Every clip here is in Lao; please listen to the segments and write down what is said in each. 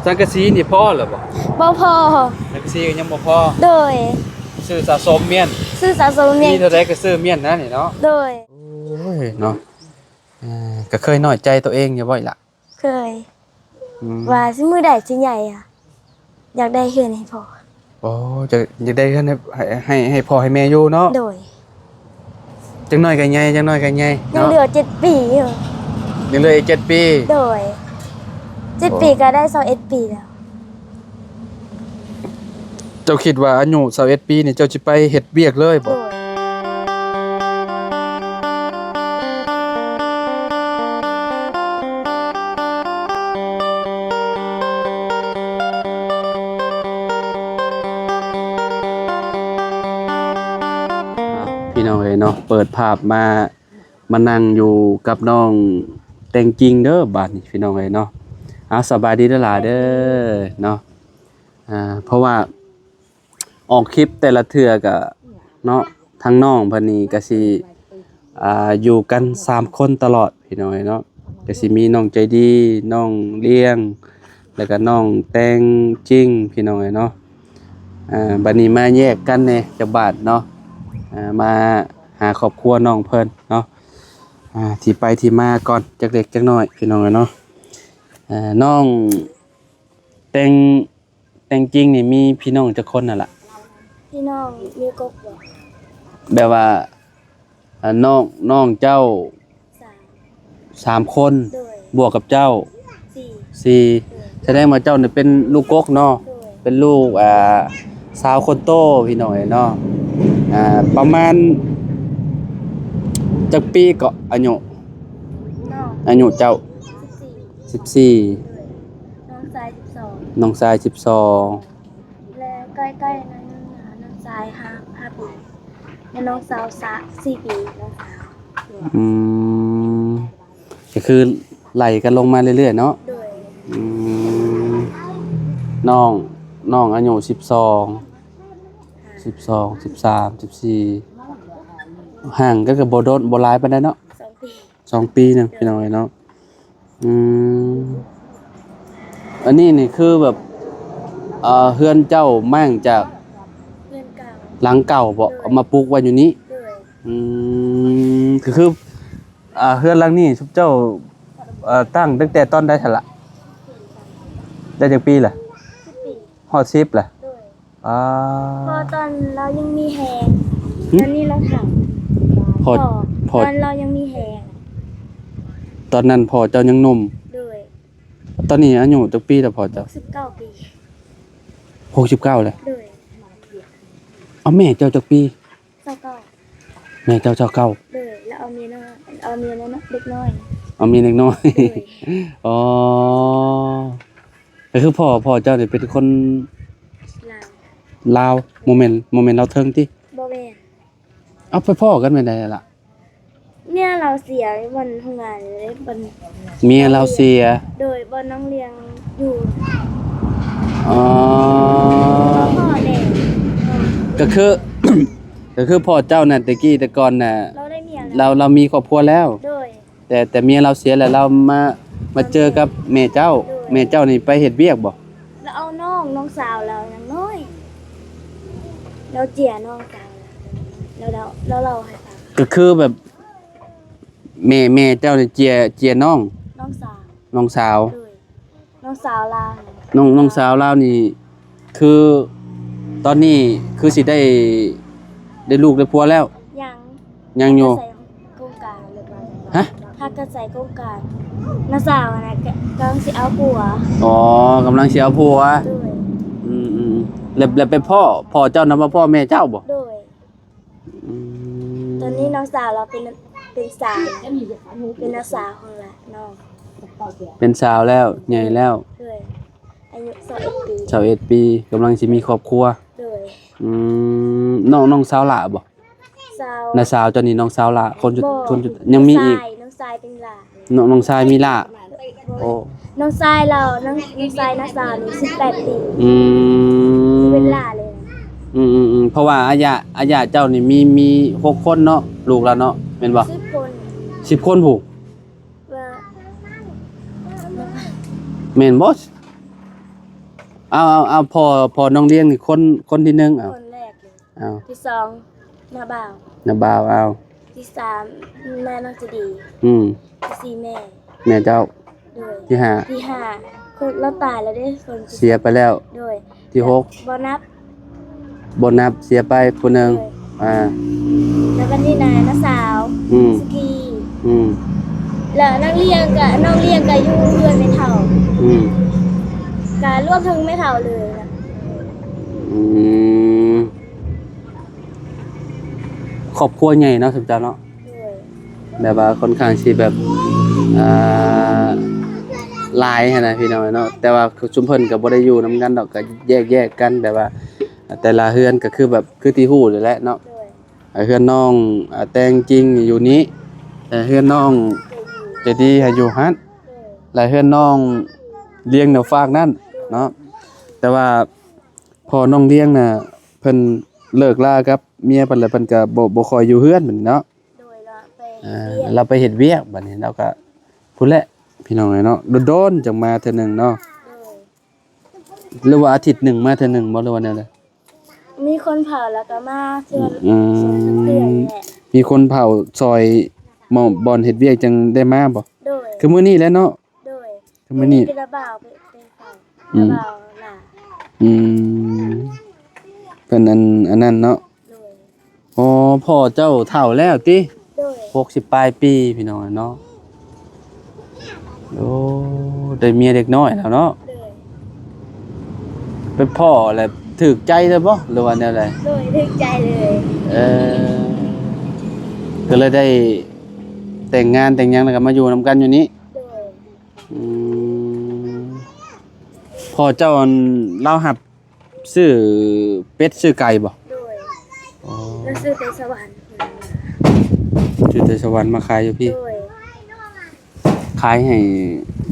ສັງກະສີນີ້ພໍແລ້ວບໍ່? ບໍ່ພໍ. ສັງກະສີກໍຍັງບໍ່ພໍ. ໂດຍ. ຊື້ສະສົມມ້ຽນ. ຊື້ສະສົມມ້ຽນ. ມີເທົ່າໃດກໍຊື້ມ້ຽນນັ້ນນີ້ເນາະ. ໂດຍ. ໂອ້ຍເນາະ ເອີ ກໍເຄີຍນ້ອຍໃຈຕົວເອງຢູ່ບໍ່ອີ່ຫຼະ? ເຄີຍ. ອືມ ວ່າຊິມື້ໃດຊິໃຫຍ່ອະ ຢາກໄດ້ເຮືອນໃຫ້ພໍ່. ໂອ້ ຢາກ ຢາກໄດ້ເຮືອນໃຫ້ ໃຫ້ ໃຫ້ ໃຫ້ພໍ່ໃຫ້ແມ່ຢູ່ເນາະ. ໂດຍ. ຈັກໜ້ອຍກໍໃຫຍ່ ຈັກໜ້ອຍກໍໃຫຍ່ ຍັງເຫຼືອເຈັດປີຢູ່. ຍັງເຫຼືອອີກເຈັດປີ. ໂດຍ. ເຈັດປີກໍໄດ້ຊາວເອັດປີແລ້ວ. ເຈົ້າຄິດວ່າອາຍຸຊາວເອັດປີນີ້ ເຈົ້າຊິໄປເຮັດວຽກເລີຍບໍ່? ໂດຍ. ພີ່ນ້ອງເອີຍເນາະ ເປີດພາບມາ ມານັ່ງຢູ່ກັບນ້ອງແຕ່ງຈິງເດີບາດນີ້ ພີ່ນ້ອງເອີຍເນາະ. ເອົາ ສະບາຍດີເດີຫຼາເດີເນາະ. ອ່າ ເພາະວ່າອອກຄລິບແຕ່ລະເທື່ອກະເນາະ ທາງນ້ອງເພິ່ນນີ້ກະຊິ ອ່າ ຢູ່ກັນສາມຄົນຕະຫຼອດ ພີ່ນ້ອງເອີຍເນາະ. ກະຊິມີນ້ອງໃຈດີ ນ້ອງລ້ຽງ ແລ້ວກະນ້ອງແຕ່ງຈິງ ພີ່ນ້ອງເອີຍເນາະ. ອ່າ ບາດນີ້ມາແຍກກັນແດ່ຈັກບາດເນາະ. ອ່າ ມາຫາຄອບຄົວນ້ອງເພິ່ນເນາະ. ອ່າ ທີ່ໄປທີ່ມາກ່ອນຈັກເລັກຈັກນ້ອຍ ພີ່ນ້ອງເອີຍເນາະ. ອ່າ ນ້ອງແຕ່ງ ແຕ່ງຈິງນີ້ມີພີ່ນ້ອງຈັກຄົນຫັ້ນລະ? ພີ່ນ້ອງມີກົກບໍ່? ແບບວ່າ ອ່າ ນ້ອງ ນ້ອງເຈົ້າ ສາມ ສາມຄົນ. ໂດຍ. ບວກກັບເຈົ້າ ສີ່ ສີ່. ໂດຍ. ສະແດງວ່າເຈົ້ານີ້ເປັນລູກກົກເນາະ. ໂດຍ. ເປັນລູກ ອ່າ ສາວຄົນໂຕ ພີ່ນ້ອງເອີຍເນາະ. ອ່າ ປະມານຈັກປີເກາະ ອາຍຸ? ນ້ອງ ອາຍຸເຈົ້າ? ສິບສີ່. ສິບສີ່. ໂດຍ. ນ້ອງຊາຍສິບສອງ. ນ້ອງຊາຍສິບສອງ. ແລະ ໃກ້ໆນັ້ນ ນ້ອງຊາຍຫ້າ ຫ້າປີ ແລະ ນ້ອງສາວສາ ສີ່ປີ ນ້ອງສາວ. ອືມ ກໍຄືໄລ່ກັນລົງມາເລື້ອຍໆເນາະ. ໂດຍ. ອືມ ນ້ອງ ນ້ອງອາຍຸສິບສອງ ສິບສອງ ສິບສາມ ສິບສີ່ ຫ່າງກັນກໍບໍ່ດົນ ບໍ່ຫຼາຍປານໃດເນາະ. ສອງປີ ສອງປີໜຶ່ງ ໂດຍ ພີ່ນ້ອງເອີຍເນາະ. ອືມ ອັນນີ້ນີ້ຄືແບບ ເອີ ເຮືອນເຈົ້າມ້າງຈາກ ເຮືອນເກົ່າ ຫຼັງເກົ່າບໍ? ໂດຍ. ເອົາມາປຸກໄວ້ຢູ່ນີ້? ໂດຍ. ອືມ ກໍຄື ອ່າ ເຮືອນຫຼັງນີ້ຊຸມເຈົ້າ ເອີ ຕັ້ງຕັ້ງແຕ່ຕອນໃດຊັ້ນລະ? ໄດ້ຈັກປີລະ? ສິບປີ. ຮອດສິບລະ? ໂດຍ. ອ່າ ເພາະຕອນລາວຍັງມີແຮງ. ຫຶ? ຕອນນີ້ລາວເຖົ້າ. ພໍ່ ພໍ່ ຕອນລາວຍັງມີແຮງ. ຕອນນັ້ນພໍ່ເຈົ້າຍັງໜຸ່ມ? ໂດຍ. ຕອນນີ້ອາຍຸຈັກປີແລ້ວພໍ່ເຈົ້າ? ຫົກສິບເກົ້າປີ. ຫົກສິບເກົ້າແລ້ວ? ໂດຍ. ເອົາ ແມ່ເຈົ້າຈັກປີ? ຊາວເກົ້າ. ແມ່ເຈົ້າຊາວເກົ້າ. ໂດຍ. ແລ້ວເອົາເມຍນ້ອຍ ເອົາເມຍນ້ອຍ ເດັກນ້ອຍ. ເອົາເມຍເດັກນ້ອຍ. ໂດຍ. ອໍ ກໍຄືພໍ່ ພໍ່ເຈົ້ານີ້ເປັນຄົນລາວ. ລາວ. ບໍ່ແມ່ນ ບໍ່ແມ່ນລາວເທິງຕິ? ບໍ່ແມ່ນ. ເອົາ ໄປພໍ້ກັນແບບໃດລະ? ເມຍລາວເສຍຢູ່ບ່ອນໂຮງງານເດ້ ບ່ອນ ເມຍລາວເສຍ. ໂດຍ. ບ່ອນນ້ອງລ້ຽງຢູ່. ອໍ ພໍ່ແມ່ ກໍຄື ກໍຄືພໍ່ເຈົ້ານັ້ນ ແຕ່ກີ້ແຕ່ກ່ອນນະ ລາວໄດ້ເມຍແລ້ວ ລາວ ລາວມີຄອບຄົວແລ້ວ. ໂດຍ. ແຕ່ ແຕ່ເມຍລາວເສຍແລ້ວ ລາວມາ ມາເຈີກັບແມ່ເຈົ້າ. ໂດຍ. ແມ່ເຈົ້ານີ້ໄປເຮັດວຽກບໍ່? ລາວເອົານ້ອງ ນ້ອງສາວລາວຍັງນ້ອຍ ລາວເຈຍນ້ອງສາວລາວ ລາວ ລາວເລົ່າໃຫ້ຟັງ. ກໍຄືແບບ ແມ່ ແມ່ເຈົ້ານີ້ເຈຍ ເຈຍນ້ອງ ນ້ອງສາວ ນ້ອງສາວ. ໂດຍ. ນ້ອງສາວລາວ. ນ້ອງ ນ້ອງສາວລາວນີ້ ຄືຕອນນີ້ຄືຊິໄດ້ ໄດ້ລູກໄດ້ຜົວແລ້ວ? ຍັງ. ຍັງຢູ່. ໃສ່ໂຄງການ. ຮະ? ຫາກະໃສ່ໂຄງການ. ນ້າສາວນະ ກະ ກຳລັງຊິເອົາຜົວ. ອໍ ກຳລັງຊິເອົາຜົວ. ໂດຍ. ອືມໆ ແລ້ວ ແລ້ວໄປພໍ້ ພໍ່ເຈົ້ານຳມາພໍ້ແມ່ເຈົ້າບໍ່? ໂດຍ. ອືມ ຕອນນີ້ນ້ອງສາວລາວເປັນ ເປັນສາວ ເປັນນ້າສາວຂອງລາວ ນ້ອງ ເປັນສາວແລ້ວ ໃຫຍ່ແລ້ວ. ໂດຍ. ອາຍຸຊາວເອັດປີ. ຊາວເອັດປີ ກຳລັງຊິມີຄອບຄົວ. ໂດຍ. ອືມ ນ້ອງ ນ້ອງສາວຫຼ້າບໍ່? ສາວ ນ້າສາວເຈົ້ານີ້ນ້ອງສາວຫຼ້າ ຄົນສຸດ ບໍ່ ຄົນສຸດ ຍັງມີອີກ? ນ້ອງຊາຍ ນ້ອງຊາຍເປັນຫຼ້າ. ນ້ອງ ນ້ອງຊາຍມີຫຼ້າ. ໂອ້ ນ້ອງຊາຍລາວ ນ້ອງ ນ້ອງຊາຍນ້າສາວນີ້ສິບແປດປີ. ອືມ ເປັນຫຼ້າເລີຍ. ອືມໆໆ ເພາະວ່າອາຍະ ອາຍະເຈົ້ານີ້ມີ ມີຫົກຄົນເນາະ ລູກລາວເນາະ ແມ່ນບໍ່? ສິບຄົນ. ສິບຄົນພຸ້ນ. ວ່າ ແມ່ນບໍ່? ເອົາ ເອົາ ເອົາ ພໍ່ ພໍ່ນ້ອງລ້ຽງນີ້ ຄົນ ຄົນທີໜຶ່ງ ເອົາ ຄົນແລກເລີຍ ເອົາ ທີສອງ ນ້າບ່າວ ນ້າບ່າວ ເອົາ ທີສາມ ແມ່ນ້ອງໃຈດີ ອືມ ທີສີ່ ແມ່ ແມ່ເຈົ້າ ໂດຍ ທີຫ້າ ທີຫ້າ ຄົນລາວຕາຍແລ້ວເດ້ ຄົນ ເສຍໄປແລ້ວ ໂດຍ ທີຫົກ ບໍ່ນັບ ບໍ່ນັບ ເສຍໄປຜູ້ໜຶ່ງ ໂດຍ ອ່າ ແລ້ວບັດນີ້ນະ ນ້າສາວ ອືມ ສຸກີ ອືມ ແລ້ວນ້ອງລ້ຽງກະ ນ້ອງລ້ຽງກະຢູ່ເຮືອນແມ່ເຖົ້າ ອືມ ກະລວມເຖິງແມ່ເຖົ້າເລີຍ ອືມ ຄອບຄົວໃຫຍ່ເນາະ ຊຸມເຈົ້າເນາະ ໂດຍ ແບບວ່າຄ່ອນຂ້າງຊິແບບ ອ່າ ຫຼາຍຫັ້ນນະພີ່ນ້ອງເນາະ ແຕ່ວ່າຊຸມເພິ່ນກໍບໍ່ໄດ້ຢູ່ນຳກັນດອກ ກໍແຍກໆກັນ ແບບວ່າແຕ່ລະເຮືອນກໍຄືແບບ ຄືທີ່ຮູ້ນີ້ແຫຼະເນາະ ໂດຍ ເຮືອນນ້ອງ ອ່າ ແຕ່ງຈິງຢູ່ນີ້ ແຕ່ເຮືອນນ້ອງໃຈດີໃຫ້ຢູ່ຫັ້ນ ໂດຍ ແລະເຮືອນນ້ອງລ້ຽງແນວຟາກນັ້ນເນາະ ແຕ່ວ່າ ພໍ່ນ້ອງລ້ຽງນະ ເພິ່ນເລີກລາກັບເມຍເພິ່ນແລ້ວ ເພິ່ນກະບໍ່ ບໍ່ຄ່ອຍຢູ່ເຮືອນບັດນີ້ເນາະ ໂດຍ ລາວໄປ ອ່າ ເຮັດວຽກ ລາວໄປເຮັດວຽກ ບັດນີ້ລາວກະ ພຸ້ນແຫຼະ ພີ່ນ້ອງເອີຍເນາະ ດົນໆຈັ່ງມາເທື່ອໜຶ່ງເນາະ ໂດຍ ຫຼືວ່າອາທິດໜຶ່ງມາເທື່ອໜຶ່ງບໍ່ ຫຼືວ່າແນວໃດ? ມີຄົນເຜົາແລ້ວກະມາເທື່ອ ອືມ ເທື່ອແຫຼະ ມີຄົນເຜົາຊ່ອຍ ໝໍ່ ບ່ອນເຮັດວຽກຈັ່ງໄດ້ມາບໍ່? ໂດຍ ຄືມື້ນີ້ແຫຼະເນາະ ໂດຍ ຄືມື້ນີ້ ເປັນລາວບ່າວ ເປັນ ເປັນເຂົາ ອືມ ລາວບ່າວຫຼ້າ ອືມ ເພິ່ນອັນ ອັນນັ້ນເນາະ ໂດຍ ອໍ ພໍ່ເຈົ້າເຖົ້າແລ້ວຕິ? ໂດຍ ຫົກສິບປາຍປີ ພີ່ນ້ອງເນາະ ໂອ້ ໄດ້ເມຍເດັກນ້ອຍແລ້ວເນາະ ໂດຍ ໄປພໍ້ແລ້ວຖືກໃຈເລີຍບໍ່ ຫຼືວ່າແນວໃດ? ໂດຍ ຖືກໃຈເລີຍ ເອີ ກໍເລີຍໄດ້ແຕ່ງງານແຕ່ງຫຍັງ ແລ້ວກໍມາຢູ່ນຳກັນຢູ່ນີ້ ໂດຍ ອືມ ພໍ່ເຈົ້າອັນລາວຮັບຊື້ເປັດຊື້ໄກ່ບໍ່? ໂດຍ ອໍ ລາວຊື້ແຕ່ສະຫວັນ ຊື້ແຕ່ສະຫວັນມາຂາຍຢູ່ພີ້ ໂດຍ ຂາຍໃຫ້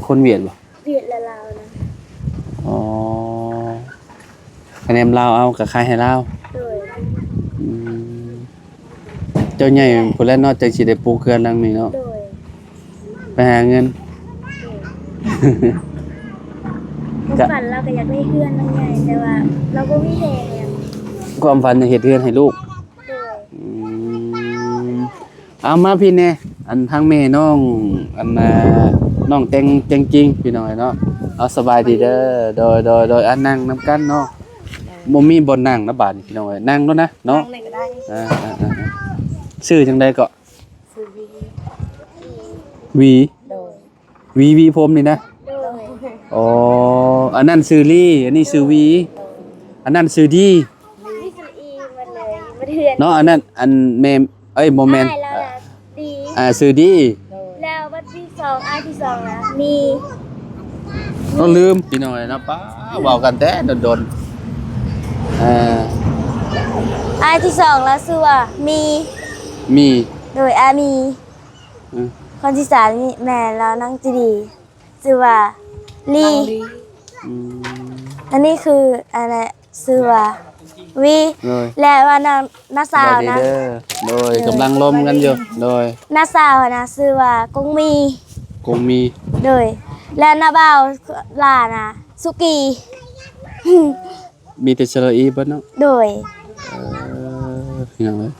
ຄົນຫວຽດບໍ່? ຫວຽດ ແລະ ລາວນະ ອໍ ຄະແນນລາວເອົາ ກໍຂາຍໃຫ້ລາວ ໂດຍ ອືມ ເຈົ້າໃຫຍ່ພຸ້ນແຫຼະເນາະ ຈັ່ງຊິໄດ້ປຸກເຮືອນຫຼັງນີ້ເນາະ ໂດຍ ໄປຫາເງິນ ໂດຍ ຄວາມຝັນລາວກໍຢາກໄດ້ເຮືອນຫຼັງໃຫຍ່ ແຕ່ວ່າລາວບໍ່ມີແຮງ ຄວາມຝັນຢາກເຮັດເຮືອນໃຫ້ລູກ ໂດຍ ອືມ ເອົາມາພີ້ແດ່ ອັນທາງແມ່ນ້ອງ ອັນ ນ້ອງແຕ່ງ ແຕ່ງຈິງ ພີ່ນ້ອງເອີຍເນາະ ເອົາ ສະບາຍດີເດີ ໂດຍ ໂດຍ ໂດຍ ອ່າ ນັ່ງນຳກັນເນາະ ບໍ່ມີບ່ອນນັ່ງນະບາດນີ້ ພີ່ນ້ອງເອີຍ ນັ່ງໂລດນະເນາະ ນັ່ງເລີຍກໍໄດ້ ອ່າ ອ່າ ອ່າ ອ່າ ຊື່ຈັ່ງໃດເກາະ? ຊື່ ວີ ວີ ໂດຍ ວີ ວີຜົມນີ້ນະ ໂດຍ ອໍ ອັນນັ້ນຊື່ລີ ອັນນີ້ຊື່ວີ ໂດຍ ອັນນັ້ນຊື່ດີ ມີຊື່ອີໝົດເລີຍ ໝົດເຮືອນ ເນາະ ອັນນັ້ນ ອັນແມ່ ເອີຍ ບໍ່ແມ່ນ ອ້າຍລາວນະ ດີ ອ່າ ຊື່ດີ ໂດຍ ແລ້ວບັດທີສອງ ອ້າຍທີສອງນະ ມີ ເອີ ລືມ ພີ່ນ້ອງເອີຍເນາະ ປ້າ ເວົ້າກັນແຕ່ດົນໆ ເອີ ອ້າຍທີສອງລະຊື່ວ່າ ມີ ມີ ໂດຍ ອາມີ ອືມ ຄົນທີສາມນີ້ແມ່ນລາວນາງຈີດີ ຊື່ວ່າ ລີ ນາງລີ ອືມ ອັນນີ້ຄື ອັນນັ້ນ ຊື່ວ່າ ວີ ໂດຍ ແລະວ່ານາງ ນ້າສາວນະ ສະບາຍດີເດີ ໂດຍ ໂດຍ ກຳລັງລົມກັນຢູ່ ໂດຍ ນ້າສາວນະ ຊື່ວ່າ ກົງມີ ກົງມີ ໂດຍ ແລະນ້າບ່າວຫຼ້ານະ ສຸກີ ມີແຕ່ສະຫຼະອີເບິດເນາະ ໂດຍ ເອີ ພີ່ນ້ອງເອີຍ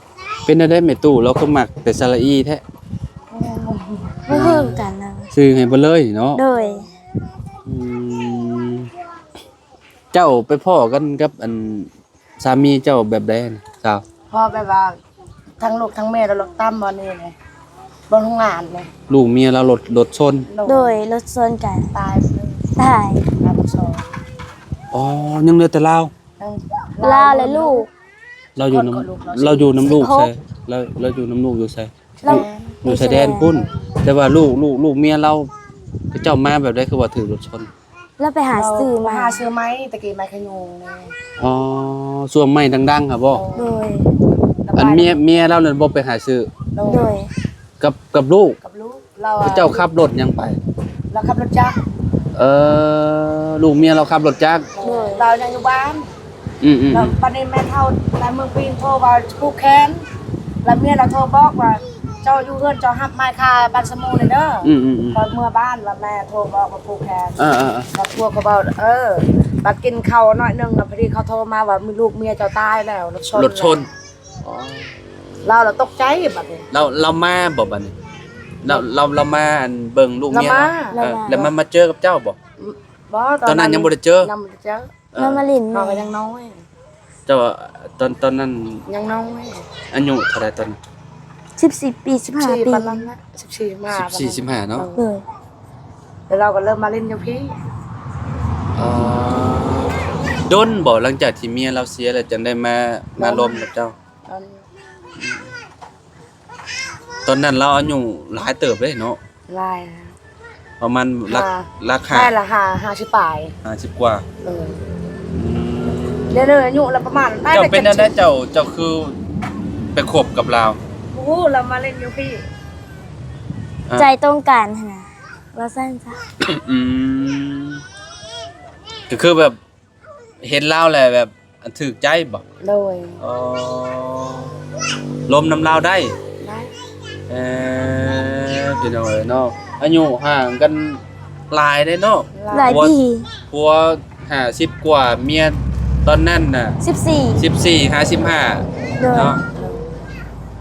ເປັນແນວໃດແມ່ຕູ້ ລາວຄືມັກແຕ່ສະຫຼະອີແທ້? ບໍ່ຮູ້ຄືກັນນະ ຊື່ໃຫ້ເບິດເລີຍເນາະ ໂດຍ ອືມ ເຈົ້າໄປພໍ້ກັນກັບອັນສາມີເຈົ້າແບບໃດນະສາວ? ພໍ້ແບບວ່າທັງລູກທັງແມ່ລາວລົດຕຳບ່ອນນີ້ແຫຼະ ບ່ອນໂຮງງານແຫຼະ ລູກເມຍລາວລົດ ລົດຊົນ ໂດຍ ໂດຍ ລົດຊົນກັນ ຕາຍ ຕາຍ ຕາຍໝົດສອງ ອໍ ຍັງເຫຼືອແຕ່ລາວ ຍັງ ລາວ ລາວ ແລະລູກ ລາວຢູ່ນຳ ຄົນກໍລູກລາວ ລາວຢູ່ນຳລູກໃສ? ສິບຫົກ ລາວ ລາວຢູ່ນຳລູກຢູ່ໃສ? ລາວ ຢູ່ຊາຍແດນພຸ້ນ ແຕ່ວ່າລູກ ລູກ ລູກເມຍລາວ ເຂົາເຈົ້າມາແບບໃດ ຄືວ່າຖືກລົດຊົນ? ລາວໄປຫາຊື້ໄມ້ ລາວໄປຫາຊື້ໄມ້ ຕະກີ້ໄມ້ຂະຍຸງນີ້ ອໍ ຊ່ວງໄມ້ດັງໆຫັ້ນບໍ? ໂດຍ ອັນເມຍ ເມຍລາວນັ້ນບໍ່ໄປຫາຊື້? ໂດຍ ໂດຍ ກັບ ກັບລູກ ກັບລູກລາວ ເຂົາເຈົ້າຂັບລົດຫຍັງໄປ? ລາວຂັບລົດຈັກ ເອີ ລູກເມຍລາວຂັບລົດຈັກ ໂດຍ ລາວຍັງຢູ່ບ້ານ ອືມໆໆ ແລ້ວບັດນີ້ແມ່ເຖົ້າໃນເມືອງປີນໂທວ່າຜູກແຂນ ແລ້ວເມຍລາວໂທບອກວ່າ ເຈົ້າຢູ່ເຮືອນເຈົ້າຮັບມາຄ່າບ້ານສະໝູ່ແດ່ເດີ. ອືມໆໆ ຂ້ອຍເມືອບ້ານ ວ່າແມ່ໂທບອກວ່າຜູກແຂນ. ເອີໆໆ ວ່າພວກເຂົາເວົ້າ ເອີ ວ່າກິນເຂົ້າໜ້ອຍໜຶ່ງ ແລ້ວພໍດີເຂົາໂທມາວ່າລູກເມຍເຈົ້າຕາຍແລ້ວ ລົດຊົນ. ລົດຊົນ. ອໍ ລາວລະຕົກໃຈບັດນີ້. ລາວ ລາວມາບໍ່ບັດນີ້? ລາວ ລາວ ລາວມາອັນເບິ່ງລູກເມຍເນາະ. ລາວມາ ເອີ ລາວມາ ແລ້ວມາ ມາເຈີກັບເຈົ້າບໍ່? ບໍ່ ຕອນນັ້ນຍັງບໍ່ໄດ້ເຈີ. ຍັງບໍ່ໄດ້ເຈີ. ເອີ ລາວມາຫຼິ້ນ ເຮົາກໍຍັງນ້ອຍ. ເຈົ້າ ຕອນ ຕອນນັ້ນຍັງນ້ອຍ. ອາຍຸເທົ່າໃດຕອນນັ້ນ? ສິບສີ່ປີ ສິບຫ້າປີ ປານນັ້ນນະ ສິບສີ່ ສິບຫ້າ ສິບສີ່ ປານນັ້ນ ສິບຫ້າເນາະ. ເອີ ແລ້ວລາວກໍເລີ່ມມາຫຼິ້ນຢູ່ພີ້. ອໍ ດົນບໍ່ ຫຼັງຈາກທີ່ເມຍລາວເສຍແລ້ວ ຈັ່ງໄດ້ມາ ມາລົມກັບເຈົ້າ? ຕອນ ຕອນນັ້ນລາວອາຍຸຫຼາຍເຕີບເດ້ເນາະ. ຫຼາຍ ປະມານຫຼັກ ຫ້າ ຫຼັກຫ້າ ໄດ້ລະ ຫ້າ ຫ້າສິບປາຍ ຫ້າສິບກວ່າ. ເອີ ອືມ ດຽວນີ້ອາຍຸລາວປະມານ ເຈົ້າເປັນແນວໃດ ເຈົ້າ ເຈົ້າຄືໄປຄົບກັບລາວ? ບໍ່ຮູ້ ລາວມາຫຼິ້ນຢູ່ພີ້. ອ່າ ໃຈຕົງກັນຫັ້ນນະ ວ່າຊັ້ນຊະ. ອືມ ກໍຄືແບບ ເຫັນລາວແລ້ວແບບ ອັນ ຖືກໃຈບໍ່? ໂດຍ. ອໍ ລົມນຳລາວໄດ້? ໄດ້. ເອີ ພີ່ນ້ອງເອີຍເນາະ ອາຍຸຫ່າງກັນຫຼາຍເດ້ເນາະ. ຫຼາຍ ຫຼາຍປີ. ຜົວ ຜົວຫ້າສິບກວ່າ ເມຍຕອນນັ້ນນະ ສິບສີ່ ສິບສີ່ ຫ້າສິບຫ້າ. ໂດຍ. ເນາະ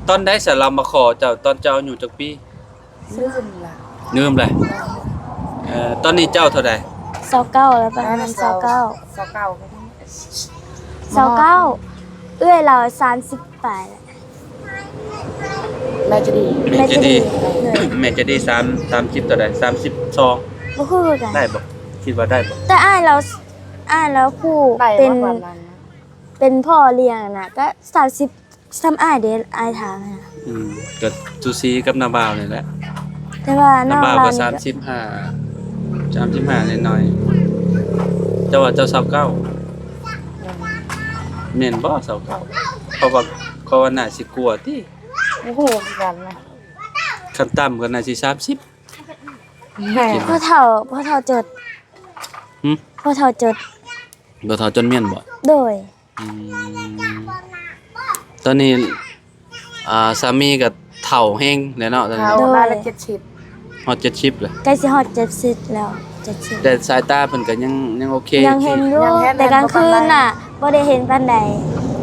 ຕອນໃດສະລາວມາຂໍເຈົ້າ? ຕອນເຈົ້າອາຍຸຈັກປີ? ລືມລະ ລືມລະ. ເອີ ຕອນນີ້ເຈົ້າເທົ່າໃດ? ຊາວເກົ້າ ແລ້ວປະມານຊາວເກົ້າ ຊາວເກົ້າ ຊາວເກົ້າ. ເອື້ອຍລາວສາມສິບປາຍແລ້ວ. ແມ່ຈະດີ ແມ່ຈະດີ ແມ່ຈະດີ ໂດຍ ແມ່ຈະດີ ສາມ ສາມສິບເທົ່າໃດ? ສາມສິບສອງ ບໍ່ຮູ້ຄືກັນ. ໄດ້ບໍ່? ຄິດວ່າໄດ້ບໍ່? ແຕ່ອ້າຍລາວ ອ້າຍລາວຜູ້ເປັນ ເປັນພໍ່ລ້ຽງນະ ກໍສາມສິບ ສ່ຳອ້າຍເດ້ ອ້າຍຖາມນະ. ອືມ ກໍສູສີກັບນ້າບ່າວນີ້ແຫຼະ ແຕ່ວ່ານ້າບ່າວກໍ ສາມສິບຫ້າ ສາມສິບຫ້າໜ້ອຍໆ. ເຈົ້າວ່າເຈົ້າຊາວເກົ້າ ແມ່ນບໍ່? ຊາວເກົ້າ ເພາະວ່າ ເພາະວ່າໜ້າຊິກວ່າຕິ. ບໍ່ຮູ້ຄືກັນນະ ຂັ້ນຕ່ຳກໍໜ້າຊິສາມສິບ. ແມ່ນ ພໍ່ເຖົ້າ ພໍ່ເຖົ້າຈົດ. ຫື? ພໍ່ເຖົ້າຈົດ ພໍ່ເຖົ້າຈົດມ້ຽນບໍ່? ໂດຍ. ອືມ ຕອນນີ້ ອ່າ ສາມີກໍເຖົ້າແຮງແລ້ວເນາະ ຕອນນີ້. ເຖົ້າ ໂດຍ ຫຼາຍລະ ເຈັດສິບ ຮອດເຈັດສິບແລ້ວ. ໃກ້ຊິຮອດເຈັດສິບແລ້ວ ເຈັດສິບ. ແຕ່ສາຍຕາເພິ່ນກໍຍັງ ຍັງໂອເຄ ຍັງເຫັນຢູ່ ແຕ່ກາງຄືນນະບໍ່ໄດ້ເຫັນປານໃດ.